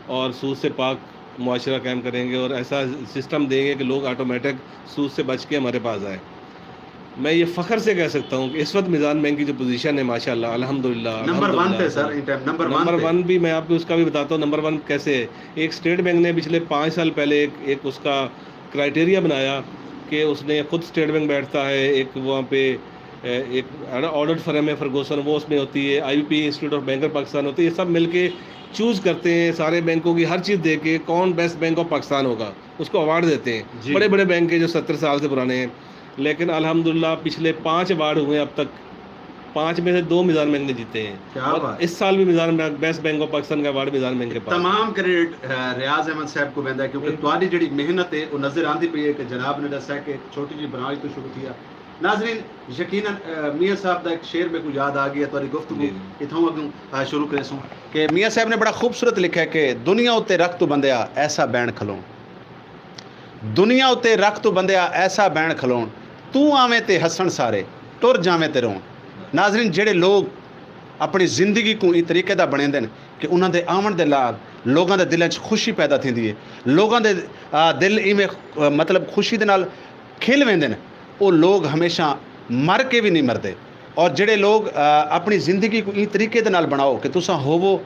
اور سود سے پاک معاشرہ قائم کریں گے اور ایسا سسٹم دیں گے کہ لوگ آٹومیٹک سود سے بچ کے ہمارے پاس آئے۔ میں یہ فخر سے کہہ سکتا ہوں کہ اس وقت میزان بینک کی جو پوزیشن ہے، ماشاءاللہ، الحمدللہ، نمبر ون الحمدللہ، پہ sir, in time number one number پہ۔ ون بھی میں آپ کو اس کا بھی بتاتا ہوں، نمبر ون کیسے ہے۔ ایک اسٹیٹ بینک نے پچھلے پانچ سال پہلے ایک ایک اس کا کرائٹیریا بنایا کہ اس نے خود، اسٹیٹ بینک بیٹھتا ہے، ایک وہاں پہ، اے، ایک آڈٹ فرم ہے فرگوسن، وہ اس میں ہوتی ہے، I B P, institute of banker Pakistan ہوتی ہے، یہ سب مل کے چوز کرتے ہیں سارے بینکوں کی ہر چیز دے کے کون بیسٹ بینک آف پاکستان ہوگا، اس کو ایوارڈ دیتے ہیں۔ جی۔ بڑے بڑے بینک ہیں جو ستر سال سے پرانے ہیں، لیکن الحمدللہ پچھلے پانچ ایوارڈ ہوئے ہیں اب تک، پانچ میں سے دو میزان بینک نے جیتے ہیں۔ کیا اور بات۔ اس سال بھی میزان bank, best bank of Pakistan کا ایوارڈ میزان بینک کے پاس ہے۔ تمام کریڈٹ، آ، ریاض احمد صاحب کو ویندا ہے، کیونکہ بالکل۔ تہاڈی جڑی محنت ہے، وہ نظر آندی پئی ہے کہ جناب نے دسیا کہ ایک چھوٹی جی برانچ تو شروع کیا۔ ناظرین، یقیناً، آ، میاں صاحب دا ایک شعر میرے کو یاد آ گیا، تہاڈی گفتگو جی، جی۔ اتھوں اگوں، آ، شروع کریسوں کہ میاں صاحب نے بڑا خوبصورت لکھا ہے کہ دنیا اتے رکھ تو بندیا ایسا بین کھلون، دنیا اتے رکھ تو بندیا ایسا بین کھلون، توں آویں تے ہسن سارے، ٹر جاویں تے رون۔ ناظرین، جڑے لوگ اپنی زندگی کو ایں طریقے دا بنیندن کہ انہاں دے آون دے نال لوگاں دے دلاں 'چ خوشی پیدا تھیندی ہے، لوگاں دے، آ، دل ایویں، آ، مطلب خوشی دے نال کھل ویندن، او لوگ ہمیشہ مر کے وی نہیں مردے۔ اور جڑے لوگ، آ، اپنی زندگی کو ایں طریقے دے نال بناؤ کہ تساں ہووو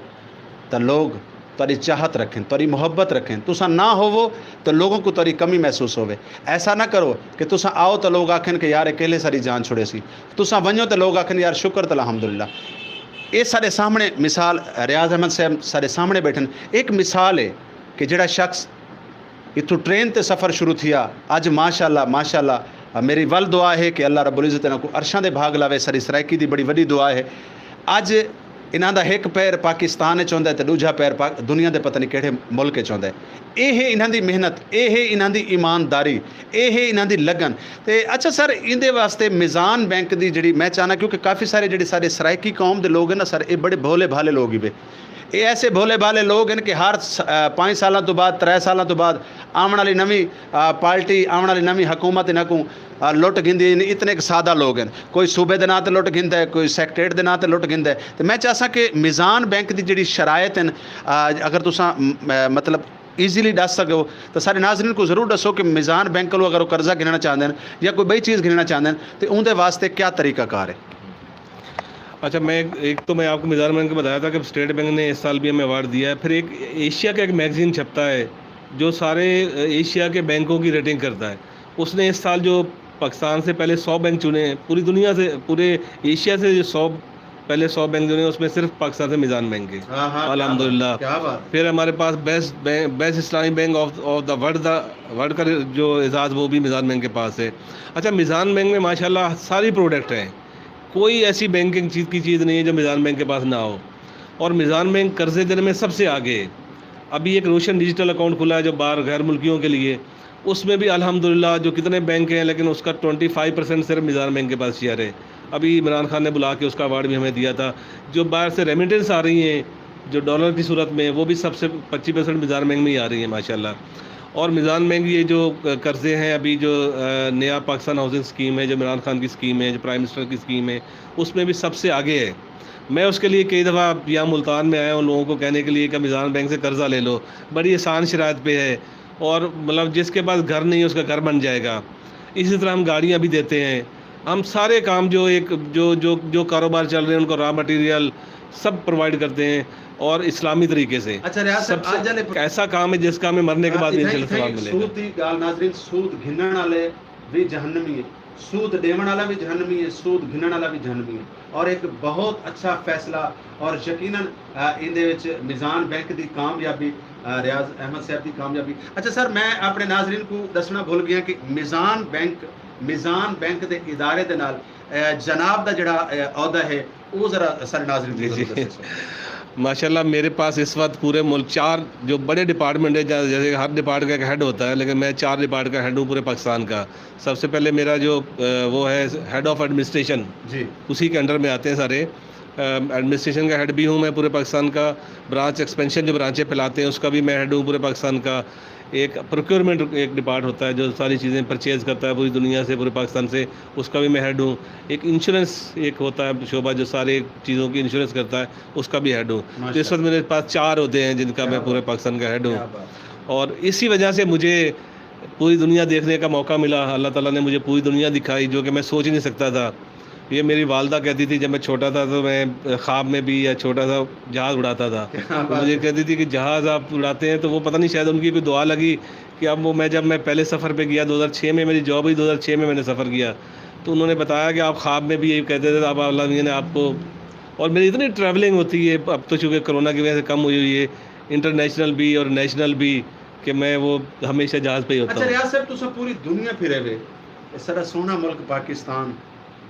تاں لوگ تہاڈی چاہت رکھن، تہاڈی محبت رکھن، تساں نہ ہووو تاں لوگوں کو تہاڈی کمی محسوس ہووے۔ ایسا نہ کرو کہ تساں آؤ تاں لوگ آکھن کہ یار اکیلے ساری جان چھڑے سی، تساں ونجو تاں لوگ آکھن یار شکر تاں الحمدللہ۔ اے سارے سامنے مثال، ریاض احمد صاحب سارے سامنے بیٹھن، ایک مثال ہے کہ جڑا شخص اتھوں ٹرین تے سفر شروع تھیا، اج ماشاءاللہ، ماشاءاللہ، میری ول دعا ہے کہ اللہ رب العزت انہاں کو عرشاں دے بھاگ لاوے۔ ساری سرائیکی دی بڑی وڈی دعا ہے۔ اج انہاں دا ہک پیر پاکستان اچ ہوندا ہے تے ݙوجھا پیر پاک-، دنیا دے پتہ نہیں کیڑھے ملک اچ ہوندا ہے۔ اے ہے انہاں دی محنت، اے ہے انہاں دی ایمانداری، اے ہے انہاں دی لگن۔ تے اچھا سر، ایندے واسطے میزان بینک دی جڑی میں چاہنا، کیونکہ کافی سارے جڑے سارے سرائیکی قوم دے لوگ ہیں نا سر، اے بڑے بھولے بھالے لوگ ہی وے۔ اے ایسے بھولے بھالے لوگ ہیں کہ ہر س-، آ، پنج سالاں تو بعد، ترے سالاں تو بعد آوݨ والی نویں، آ، پارٹی، آوݨ والی نویں حکومت انہاں کوں، آ، لٹ گھندی ہے۔ اتنے ایک سادہ لوگ ہیں، کوئی صوبے دے ناں تے لٹ گھندا ہے، کوئی سیکٹریٹ دے ناں تے لٹ گھندا ہے۔ تے میں چاہساں کہ میزان بینک دی جڑی شرائط ہیں، آ، اگر تساں، م-، آ، مطلب ایزیلی ݙس سڳو تاں سارے ناظرین کوں ضرور ݙسو کہ میزان بینک کولوں اگر وہ قرضہ گھنݨا چاہندے ہیں یا کوئی ٻئی چیز گھنݨا چاہندے ہیں تے اوندے واسطے کیا طریقہ کار ہے؟ اچھا، میں ایک، ایک تو میں آپ کو میزان بینک کا بتایا تھا کہ اسٹیٹ بینک نے اس سال بھی ہمیں ایوارڈ دیا ہے۔ پھر ایک ایشیا کا ایک میگزین چھپتا ہے جو سارے ایشیا کے بینکوں کی ریٹنگ کرتا ہے۔ اس نے اس سال جو پاکستان سے پہلے سو بینک چنے ہیں، پوری دنیا سے، پورے ایشیا سے جو سو، پہلے سو بینک جو ہیں، اس میں صرف پاکستان سے میزان بینک ہے۔ ہاں، ہاں، کیا الحمدللہ۔ بات، کیا بات۔ پھر ہمارے پاس بیسٹ بینک، بیسٹ اسلامی bank of, of the world, the world کا جو اعزاز، وہ بھی میزان بینک کے پاس ہے۔ اچھا، میزان بینک میں ماشاءاللہ ساری پروڈکٹ ہیں، کوئی ایسی بینکنگ چیز کی چیز نہیں ہے جو میزان بینک کے پاس نہ ہو۔ اور میزان بینک قرضے دینے میں سب سے آگے ہے۔ ابھی ایک روشن ڈیجیٹل اکاؤنٹ کھلا ہے جو باہر غیر ملکیوں کے لیے، اس میں بھی الحمدللہ جو کتنے بینک ہیں، لیکن اس کا ٹوئنٹی فائیو پرسینٹ صرف میزان بینک کے پاس شیئر ہے۔ ابھی عمران خان نے بلا کے اس کا ایوارڈ بھی ہمیں دیا تھا۔ جو باہر سے ریمیٹنس آ رہی ہیں جو ڈالر کی صورت میں، وہ بھی سب سے پچیس پرسینٹ میزان بینک میں ہی آ رہی ہیں ماشاءاللہ۔ اور میزان بینک یہ جو قرضے ہیں، ابھی جو، آ، نیا پاکستان ہاؤسنگ اسکیم ہے، جو عمران خان کی اسکیم ہے، جو پرائم منسٹر کی اسکیم ہے، اس میں بھی سب سے آگے ہے۔ میں اس کے لیے کئی دفعہ یہاں ملتان میں آیا ہوں لوگوں کو کہنے کے لیے کہ میزان بینک سے قرضہ لے لو، بڑی آسان شرائط پہ ہے۔ اور مطلب جس کے پاس گھر نہیں ہے، اس کا گھر بن جائے گا۔ اسی طرح ہم گاڑیاں بھی دیتے ہیں۔ ہم سارے کام جو ایک، جو، جو، جو کاروبار چل رہے ہیں، ان کو را مٹیریل سب پرووائیڈ کرتے ہیں اور اسلامی طریقے سے۔ اچھا ریاض صاحب، سب سے اج والے ایسا کام ہے جس کا ہمیں مرنے کے بعد بھی اتھاں، انشاءاللہ ثواب اتھاں ملے گا۔ سود دی ڳالھ ناظرین، سود گھنݨ والے وی جہنمی ہے، سود ݙیوݨ والا وی جہنمی ہے، سود گھنݨ والا وی جہنمی ہے۔ اور ایک بہت اچھا فیصلہ، اور یقیناً، آ، ایندے وچ میزان بینک دی کامیابی، آ، ریاض احمد صاحب دی کامیابی۔ اچھا سر، میں اپنے ناظرین کو دسنا بھول گیا کہ میزان بینک، میزان بینک دے ادارے دے نال، آ، جناب دا جڑا، آ، عہدہ ہے، وہ ذرا سارے ناظرین جی، کو جی۔ ضرور دسو۔ ماشاءاللہ، میرے پاس اس وقت پورے ملک چار جو بڑے ڈپارٹمنٹ ہیں، جا-، جیسے کہ ہر ڈپارٹمنٹ کا ایک ہیڈ ہوتا ہے، لیکن میں چار ڈپارٹمنٹ کا ہیڈ ہوں پورے پاکستان کا۔ سب سے پہلے میرا جو، آ، وہ ہے ہیڈ آف ایڈمنسٹریشن، جی۔ اسی کے انڈر میں آتے ہیں سارے۔ ایڈمنسٹریشن کا ہیڈ بھی ہوں میں پورے پاکستان کا۔ برانچ ایکسپینشن، جو برانچیں پھیلاتے ہیں، اس کا بھی میں ہیڈ ہوں پورے پاکستان کا۔ ایک پروکیورمنٹ ایک ڈپارٹ ہوتا ہے جو ساری چیزیں پرچیز کرتا ہے پوری دنیا سے، پورے پاکستان سے، اس کا بھی میں ہیڈ ہوں۔ ایک انشورنس ایک ہوتا ہے شعبہ جو سارے چیزوں کی انشورنس کرتا ہے، اس کا بھی ہیڈ ہوں۔ تو اس وقت میرے پاس چار عہدے ہیں جن کا میں پورے پاکستان کا ہیڈ ہوں۔ اور اسی وجہ سے مجھے پوری دنیا دیکھنے کا موقع ملا۔ اللہ تعالیٰ نے مجھے پوری دنیا دکھائی جو کہ میں سوچ ہی نہیں سکتا تھا۔ یہ میری والدہ کہتی تھی، جب میں چھوٹا تھا تو میں خواب میں بھی یا چھوٹا تھا جہاز اڑاتا تھا۔ تو مجھے کہتی تھی کہ جہاز آپ اڑاتے ہیں، تو وہ پتہ نہیں شاید ان کی کوئی دعا لگی کہ اب وہ، میں جب میں پہلے سفر پہ گیا دو ہزار چھ میں، میری جاب ہوئی دو ہزار چھ میں، میں نے سفر کیا، تو انہوں نے بتایا کہ آپ خواب میں بھی یہی کہتے تھے، اب اللہ میاں نے آپ کو، اور میری اتنی ٹریولنگ ہوتی ہے اب تو، چونکہ کورونا کی وجہ سے کم ہوئی ہوئی ہے، انٹرنیشنل بھی اور نیشنل بھی، کہ میں وہ ہمیشہ جہاز پہ ہی ہوتا ہوں۔ اچھا ریاض صاحب، تساں پوری دنیا پھرے وے، اے ساڈا سوہنا ملک پاکستان،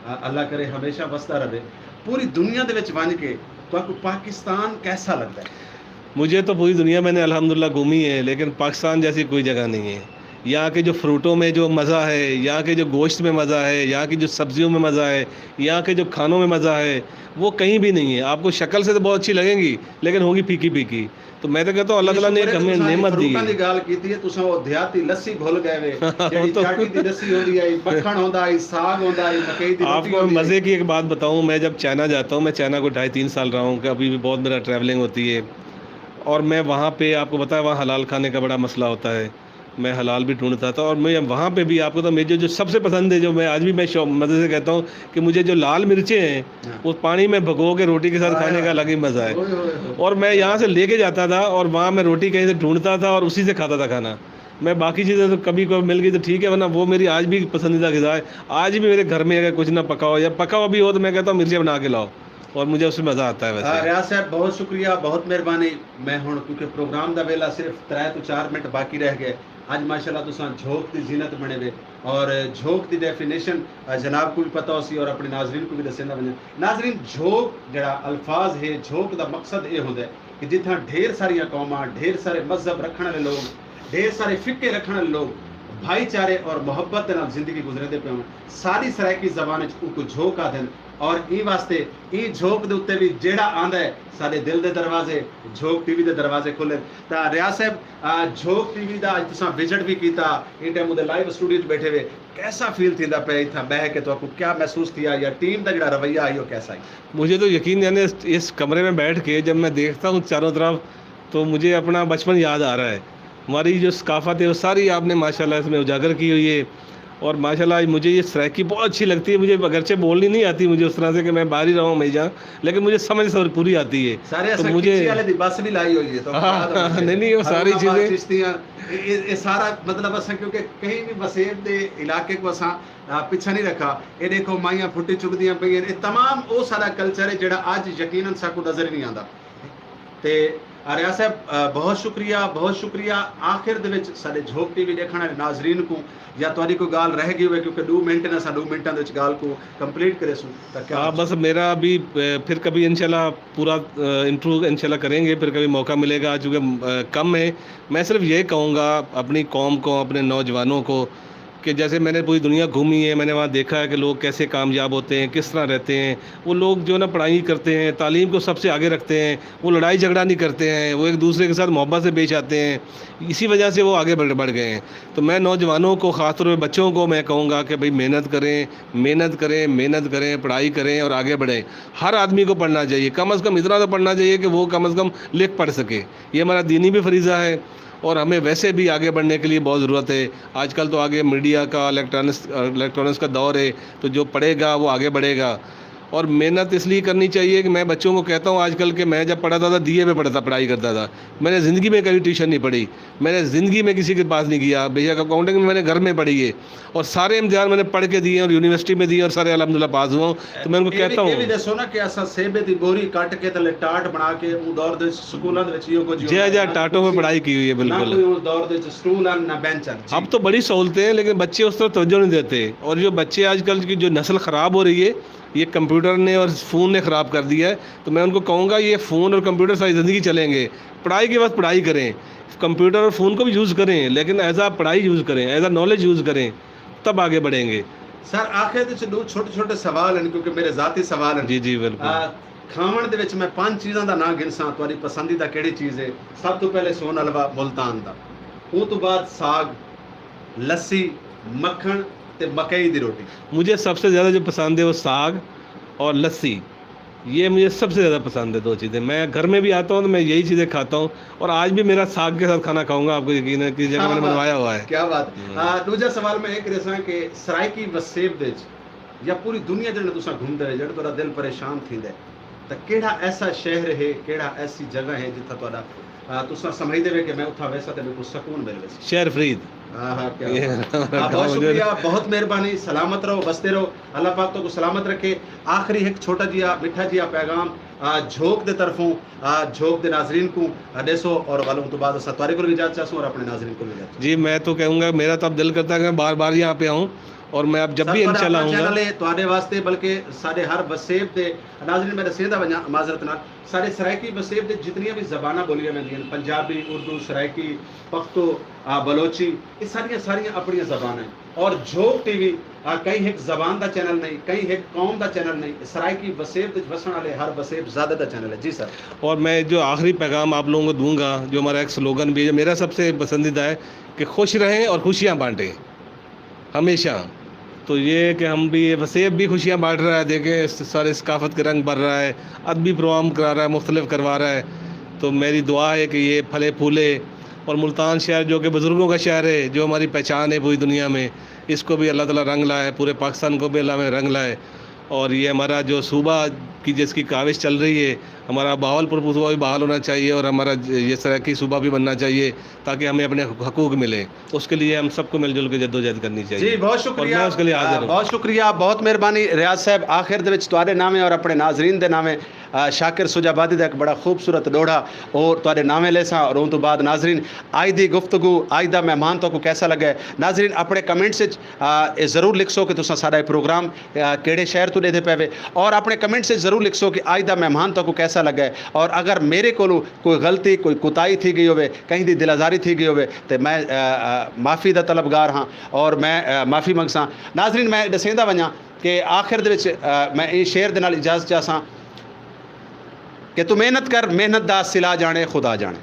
آ، اللہ کرے ہمیشہ وسدا رہے۔ پوری دنیا دے وچ ونج کے تہاکوں پاکستان کیسا لگدا ہے؟ مجھے تو پوری دنیا میں نے الحمدللہ گھومی ہے، لیکن پاکستان جیسی کوئی جگہ نہیں ہے۔ یہاں کے جو فروٹوں میں جو مزہ ہے، یہاں کے جو گوشت میں مزہ ہے، یہاں کی جو سبزیوں میں مزہ ہے، یہاں کے جو کھانوں میں مزہ ہے، وہ کہیں بھی نہیں ہے۔ آپ کو شکل سے تو بہت اچھی لگیں گی، لیکن ہوں گی پھیکی پھیکی۔ تو میں تو کہتا ہوں اللہ تعالیٰ نے ایک ہمیں نعمت دی۔ فروٹاں دی ڳالھ کیتی ہے، تساں او دیہاتی لسی بھل ڳئے وے، جیڑھی چاٹی دی لسی ہوندی ہے، مکھݨ ہوندا ہے، ساڳ ہوندا ہے، مکئی دی روٹی ہوندی ہے۔ آپ کو مزے کی ایک بات بتاؤں، میں جب چائنا جاتا ہوں، میں چائنا کو ڈھائی تین سال رہا ہوں، کہ ابھی بھی بہت میرا ٹریولنگ ہوتی ہے، اور میں وہاں پہ، آپ کو پتہ ہے، وہاں حلال کھانے کا بڑا مسئلہ ہوتا ہے۔ میں حلال بھی ڈھونڈتا تھا، اور میں وہاں پہ بھی، آپ کو تو مجھے جو سب سے پسند ہے، جو میں آج بھی میں شوق، مزے سے کہتا ہوں کہ مجھے جو لال مرچیں ہیں، ہاں۔ وہ پانی میں بھگو کے روٹی کے ساتھ کھانے کا الگ ہی مزہ ہے۔ اوئے ہوئے ہوئے۔ اور میں یہاں سے لے کے جاتا تھا اور وہاں میں روٹی کہیں سے ڈھونڈتا تھا اور اسی سے کھاتا تھا کھانا۔ میں باقی چیزیں تو کبھی کوئی مل گئی تو ٹھیک ہے، ورنہ وہ میری آج بھی پسندیدہ غذا ہے۔ آج بھی میرے گھر میں اگر کچھ نہ پکا ہو یا پکا ہوا بھی ہو تو میں کہتا ہوں، مرچیں بنا کے لاؤ، اور مجھے اس میں مزہ آتا ہے ویسے۔ آ، ریاض صاحب، بہت شکریہ، بہت مہربانی۔ میں ہن، کیونکہ پروگرام دا ویلا صرف ترے تو چار منٹ باقی رہ گئے، اڄ ماشاءاللہ تساں جھوک دی زینت بݨے وے، اور جھوک دی ڈیفینیشن، آ، جناب کوں وی پتہ ہوسی اور اپݨے ناظرین کوں وی ݙسیندا ونڄاں۔ ناظرین، جھوک جیڑھا الفاظ ہے، جھوک دا مقصد اے ہوندا ہے کہ جتھاں ڈھیر ساریاں قوماں، ڈھیر سارے مذہب رکھݨ والے لوگ، ڈھیر سارے فقے رکھݨ والے لوگ بھائی چارے اور محبت دے نال زندگی گزریندے پئے ہون، ساری سرائیکی زبان وچ اوکوں جھوک آہدن۔ اور ایں واسطے ایں جھوک دے اتے وی جیڑھا آندا ہے، ساݙے دل دے دروازے، جھوک ٹی وی دے دروازے کھلن۔ تاں ریاض صاحب، آ، جھوک ٹی وی دا اڄ تساں وزٹ وی کیتا، ایں ٹائم اوندے لائیو اسٹوڈیو وچ بیٹھے وے، کیسا فیل تھیندا پیا اتھاں ٻہہ کے؟ تہاکوں کیا محسوس تھیا یا ٹیم دا جیڑھا رویہ ہئی او کیسا ہئی؟ مجھے تو یقین جانے، اس، اس کمرے میں بیٹھ کے جب میں دیکھتا ہوں چاروں طرف، تو مجھے اپنا بچپن یاد آ رہا ہے۔ ہماری جو ثقافت ہے وہ ساری آپ نے ماشاءاللہ اس میں اجاگر کی ہوئی ہے، اور ماشاءاللہ مجھے یہ سرائیکی بہت اچھی لگتی ہے۔ مجھے اگرچہ بولنی نہیں آتی مجھے اس طرح سے کہ میں باہر ہی رہا ہوں ہمیشہ، لیکن مجھے سمجھ سمجھ پوری آتی ہے۔ سارے تو اساں مجھے کچی والے دی بس بھی لائی ہوئی ہے، تو ہاں، یاد ہونا چاہیے۔ نہیں، نہیں، وہ ساری ہارون آباد چیزیں چشتیاں، اے، اے، اے سارا مطلب اساں کیونکہ کہیں بھی وسیب دے علاقے کو اساں، آ، پچھا نہیں رکھا۔ اے ݙیکھو مائیاں پھٹی چکدیاں پئیاں، اے تمام او سارا کلچر ہے جیڑھا اڄ یقیناً ساکوں نظر ہی نہیں آندا۔ تے ریاض صاحب، آ، بہت شکریہ، بہت شکریہ۔ آخر دے وچ ساݙے جھوک ٹی وی ݙیکھݨ والے ناظرین کوں یا تہاݙی کوئی ڳالھ رہ ڳئی ہوئے، کیونکہ ݙو منٹ نے، اساں ݙو منٹاں دے وچ ڳالھ کوں کمپلیٹ کریسوں، تاں کیا ہاں، بس میرا ابھی، اے، پھر کبھی انشاءاللہ پورا، اے، انٹرویو انشاءاللہ کریں گے، پھر کبھی موقع ملے گا، چونکہ، اے، کم ہے۔ میں صرف یہ کہوں گا اپنی قوم کو، اپنے نوجوانوں کو، کہ جیسے میں نے پوری دنیا گھومی ہے، میں نے وہاں دیکھا ہے کہ لوگ کیسے کامیاب ہوتے ہیں، کس طرح رہتے ہیں۔ وہ لوگ جو ہے نا پڑھائی کرتے ہیں، تعلیم کو سب سے آگے رکھتے ہیں، وہ لڑائی جھگڑا نہیں کرتے ہیں، وہ ایک دوسرے کے ساتھ محبت سے پیش آتے ہیں، اسی وجہ سے وہ آگے بڑھ، بڑھ گئے ہیں۔ تو میں نوجوانوں کو، خاص طور پہ بچوں کو میں کہوں گا کہ بھئی محنت کریں، محنت کریں، محنت کریں، پڑھائی کریں اور آگے بڑھیں۔ ہر آدمی کو پڑھنا چاہیے، کم از کم اتنا تو پڑھنا چاہیے کہ وہ کم از کم لکھ پڑھ سکے۔ یہ ہمارا دینی بھی فریضہ ہے اور ہمیں ویسے بھی آگے بڑھنے کے لیے بہت ضرورت ہے۔ آج کل تو آگے میڈیا کا، الیکٹرانکس، الیکٹرانکس کا دور ہے، تو جو پڑھے گا وہ آگے بڑھے گا۔ اور محنت اس لیے کرنی چاہیے کہ میں بچوں کو کہتا ہوں آج کل کہ میں جب پڑھتا تھا، دیے پہ پڑھتا، پڑھائی کرتا تھا، میں نے زندگی میں کبھی ٹیوشن نہیں پڑھی، میں نے زندگی میں کسی کے پاس نہیں کیا۔ بے شک اکاؤنٹنگ میں میں نے گھر میں پڑھی ہے، اور سارے امتحان میں نے پڑھ کے دیے اور یونیورسٹی میں دیے اور سارے الحمدللہ پاس ہوا ہوں۔ تو میں ان کو اے وی، کہتا اے وی ہوں۔ ݙسو نا کہ اساں سیبے دی بوری کٹ کے تے ٹاٹ بݨا کے اوں دور دے وچ سکولاں دے وچ ایہو کجھ جی، ہوندا جی، ہے، نہ ٹاٹوں میں کوئی، پڑھائی کی ہوئی ہے، نہ بالکل۔ کوئی اوں دور دے وچ سٹول ہن، نہ بینچ ہن۔ جی۔ اب تو بڑی سہولتیں ہیں، لیکن بچے اس طرف توجہ نہیں دیتے۔ اور جو بچے آج کل کی جو نسل خراب ہو رہی ہے، یہ کمپیوٹر نے اور فون نے خراب کر دیا ہے۔ تو میں ان کو کہوں گا، یہ فون اور کمپیوٹر ساری زندگی چلیں گے۔ پڑھائی کے وقت پڑھائی کریں، کمپیوٹر اور فون کو بھی یوز کریں، لیکن ایز اے پڑھائی یوز کریں، ایز اے نالج یوز کریں، تب آگے بڑھیں گے۔ سر، آخر وچ ݙو چھوٹے چھوٹے سوال ہن، کیونکہ میرے ذاتی سوال ہن۔ جی، جی، بالکل۔ آ، کھاوݨ دے وچ میں پنج چیزاں دا ناں گھنساں، تہاݙی پسندیدہ کیڑھی چیز ہے؟ سب توں پہلے سون حلوہ ملتان دا، اوں توں بعد ساڳ، لسی، مکھݨ تے مکئی دی روٹی۔ مجھے سب سے زیادہ جو پسند ہے وہ ساگ اور لسی، یہ مجھے سب سے زیادہ پسند ہے دو چیزیں۔ میں گھر میں بھی آتا ہوں تو میں یہی چیزیں کھاتا ہوں، اور آج بھی میرا ساگ کے ساتھ کھانا کھاؤں گا، آپ کو یقین ہے کہ جگہ میں نے بنوایا ہوا ہے۔ کیا بات۔ ہاں، ݙوجھا سوال میں اے کریساں کہ سرائیکی وسیب دے وچ یا پوری دنیا جیڑھے تساں گھمدے ہو، جیڑھے تہاݙا دل پریشان تھیندے، تاں کیڑھا ایسا شہر ہے، کیڑھا ایسی جگہ ہے جتھاں تہاݙا، آ، تساں سمجھدے وے کہ میں اتھاں ویساں تے میکوں سکون مل ویسی؟ شہر فرید۔ آہا، کیا بات۔ آ، بہت شکریہ، بہت مہربانی، سلامت رہو، وسدے رہو، اللہ پاک تہاکوں سلامت رکھے۔ آخری ہک چھوٹا جیہا، مٹھا جیہا پیغام، آ، جھوک دے طرفوں، آ، جھوک دے ناظرین کوں، آ، ݙیسو، اور ول اوں توں بعد اساں تہاݙے کول وی اجازت چاہسوں اور اپݨے ناظرین کول وی اجازت چاہسوں۔ جی، میں تو کہوں گا، میرا تو اب دل کرتا ہے کہ میں بار بار یہاں پہ آؤں، اور میں اب جب بھی انشاءاللہ آؤں گا۔ سر، تہاݙا اپݨا چینل ہے، تہاݙے واسطے، بلکہ ساݙے ہر وسیب دے ناظرین، میں ݙسیندا ونڄاں معذرت نال، ساݙے سرائیکی وسیب دے جتنیاں وی زباناں ٻولیاں ویندیاں ہن، پنجابی، اردو، سرائیکی، پختو، آ، بلوچی، اے ساݙیاں ساریاں اپݨیاں زباناں ہن۔ اور جھوک ٹی وی، آ، کہیں ہک زبان دا چینل نہیں، کہیں ہک قوم دا چینل نہیں، سرائیکی وسیب وچ وسݨ والے ہر وسیب زادے دا چینل ہے۔ جی سر۔ اور میں جو آخری پیغام آپ لوگوں کو دوں گا، جو ہمارا ایک سلوگن بھی ہے، جو میرا سب سے پسندیدہ ہے کہ خوش رہیں اور خوشیاں بانٹیں ہمیشہ۔ تو یہ کہ ہم بھی، یہ وسیب بھی خوشیاں بانٹ رہا ہے، دیکھیں، اس سارے ثقافت کے رنگ بھر رہا ہے، ادبی پروگرام کرا رہا ہے، مختلف کروا رہا ہے۔ تو میری دعا ہے کہ یہ پھلے پھولے، اور ملتان شہر جو کہ بزرگوں کا شہر ہے، جو ہماری پہچان ہے پوری دنیا میں، اس کو بھی اللہ تعالیٰ رنگ لائے، پورے پاکستان کو بھی اللہ میں رنگ لائے۔ اور یہ ہمارا جو صوبہ کی جس کی کاوش چل رہی ہے، ہمارا بہاولپور صوبہ بھی بحال ہونا چاہیے اور ہمارا یہ سرائیکی صوبہ بھی بننا چاہیے، تاکہ ہمیں اپنے حقوق ملیں۔ اس کے لیے ہم سب کو مل جل کے جدوجہد کرنی چاہیے۔ جی، بہت شکریہ۔ اور میں اس کے لیے حاضر ہوں۔ بہت شکریہ، بہت مہربانی ریاض صاحب۔ آخر دے وچ تہاݙے ناویں اور اپݨے ناظرین دے ناویں، آ، شاکر سجھ آبادی دا ہک بڑا خوبصورت ݙوہڑا اور تہاݙے ناویں لیساں، اور اوں توں بعد ناظرین، اڄ دی گفتگو، اڄ دا مہمان تہاکوں کیسا لڳا ہے؟ ناظرین، اپݨے کمنٹس وچ، آ، اے ضرور لکھسو کہ تساں ساݙا اے پروگرام، آ، کیڑھے شہر توں ݙیہدے پئے وے، اور اپݨے کمنٹس وچ ضرور لکھسو کہ اڄ دا مہمان تہاکوں کیسا لڳا ہے، اور اگر میرے کولوں کوئی غلطی، کوئی کوتاہی تھی ڳئی ہووے، کہیں دی دل آزاری تھی ڳئی ہووے، تے میں، آ، آ، معافی دا طلبگار ہاں اور میں، آ، معافی منگساں۔ ناظرین، میں ݙسیندا ونڄاں کہ آخر دے وچ، آ، میں ایں شعر دے نال اجازت چاہساں کہ توں محنت کر، محنت دا صلہ ڄاݨے خدا ڄاݨے۔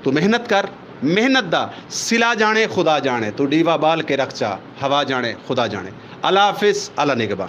توں محنت کر، محنت دا صلہ ڄاݨے خدا ڄاݨے۔ توں ݙیوا ٻال کے رکھ چا، ہوا ڄاݨے خدا ڄاݨے۔ اللہ حافظ، اللہ نگہبان۔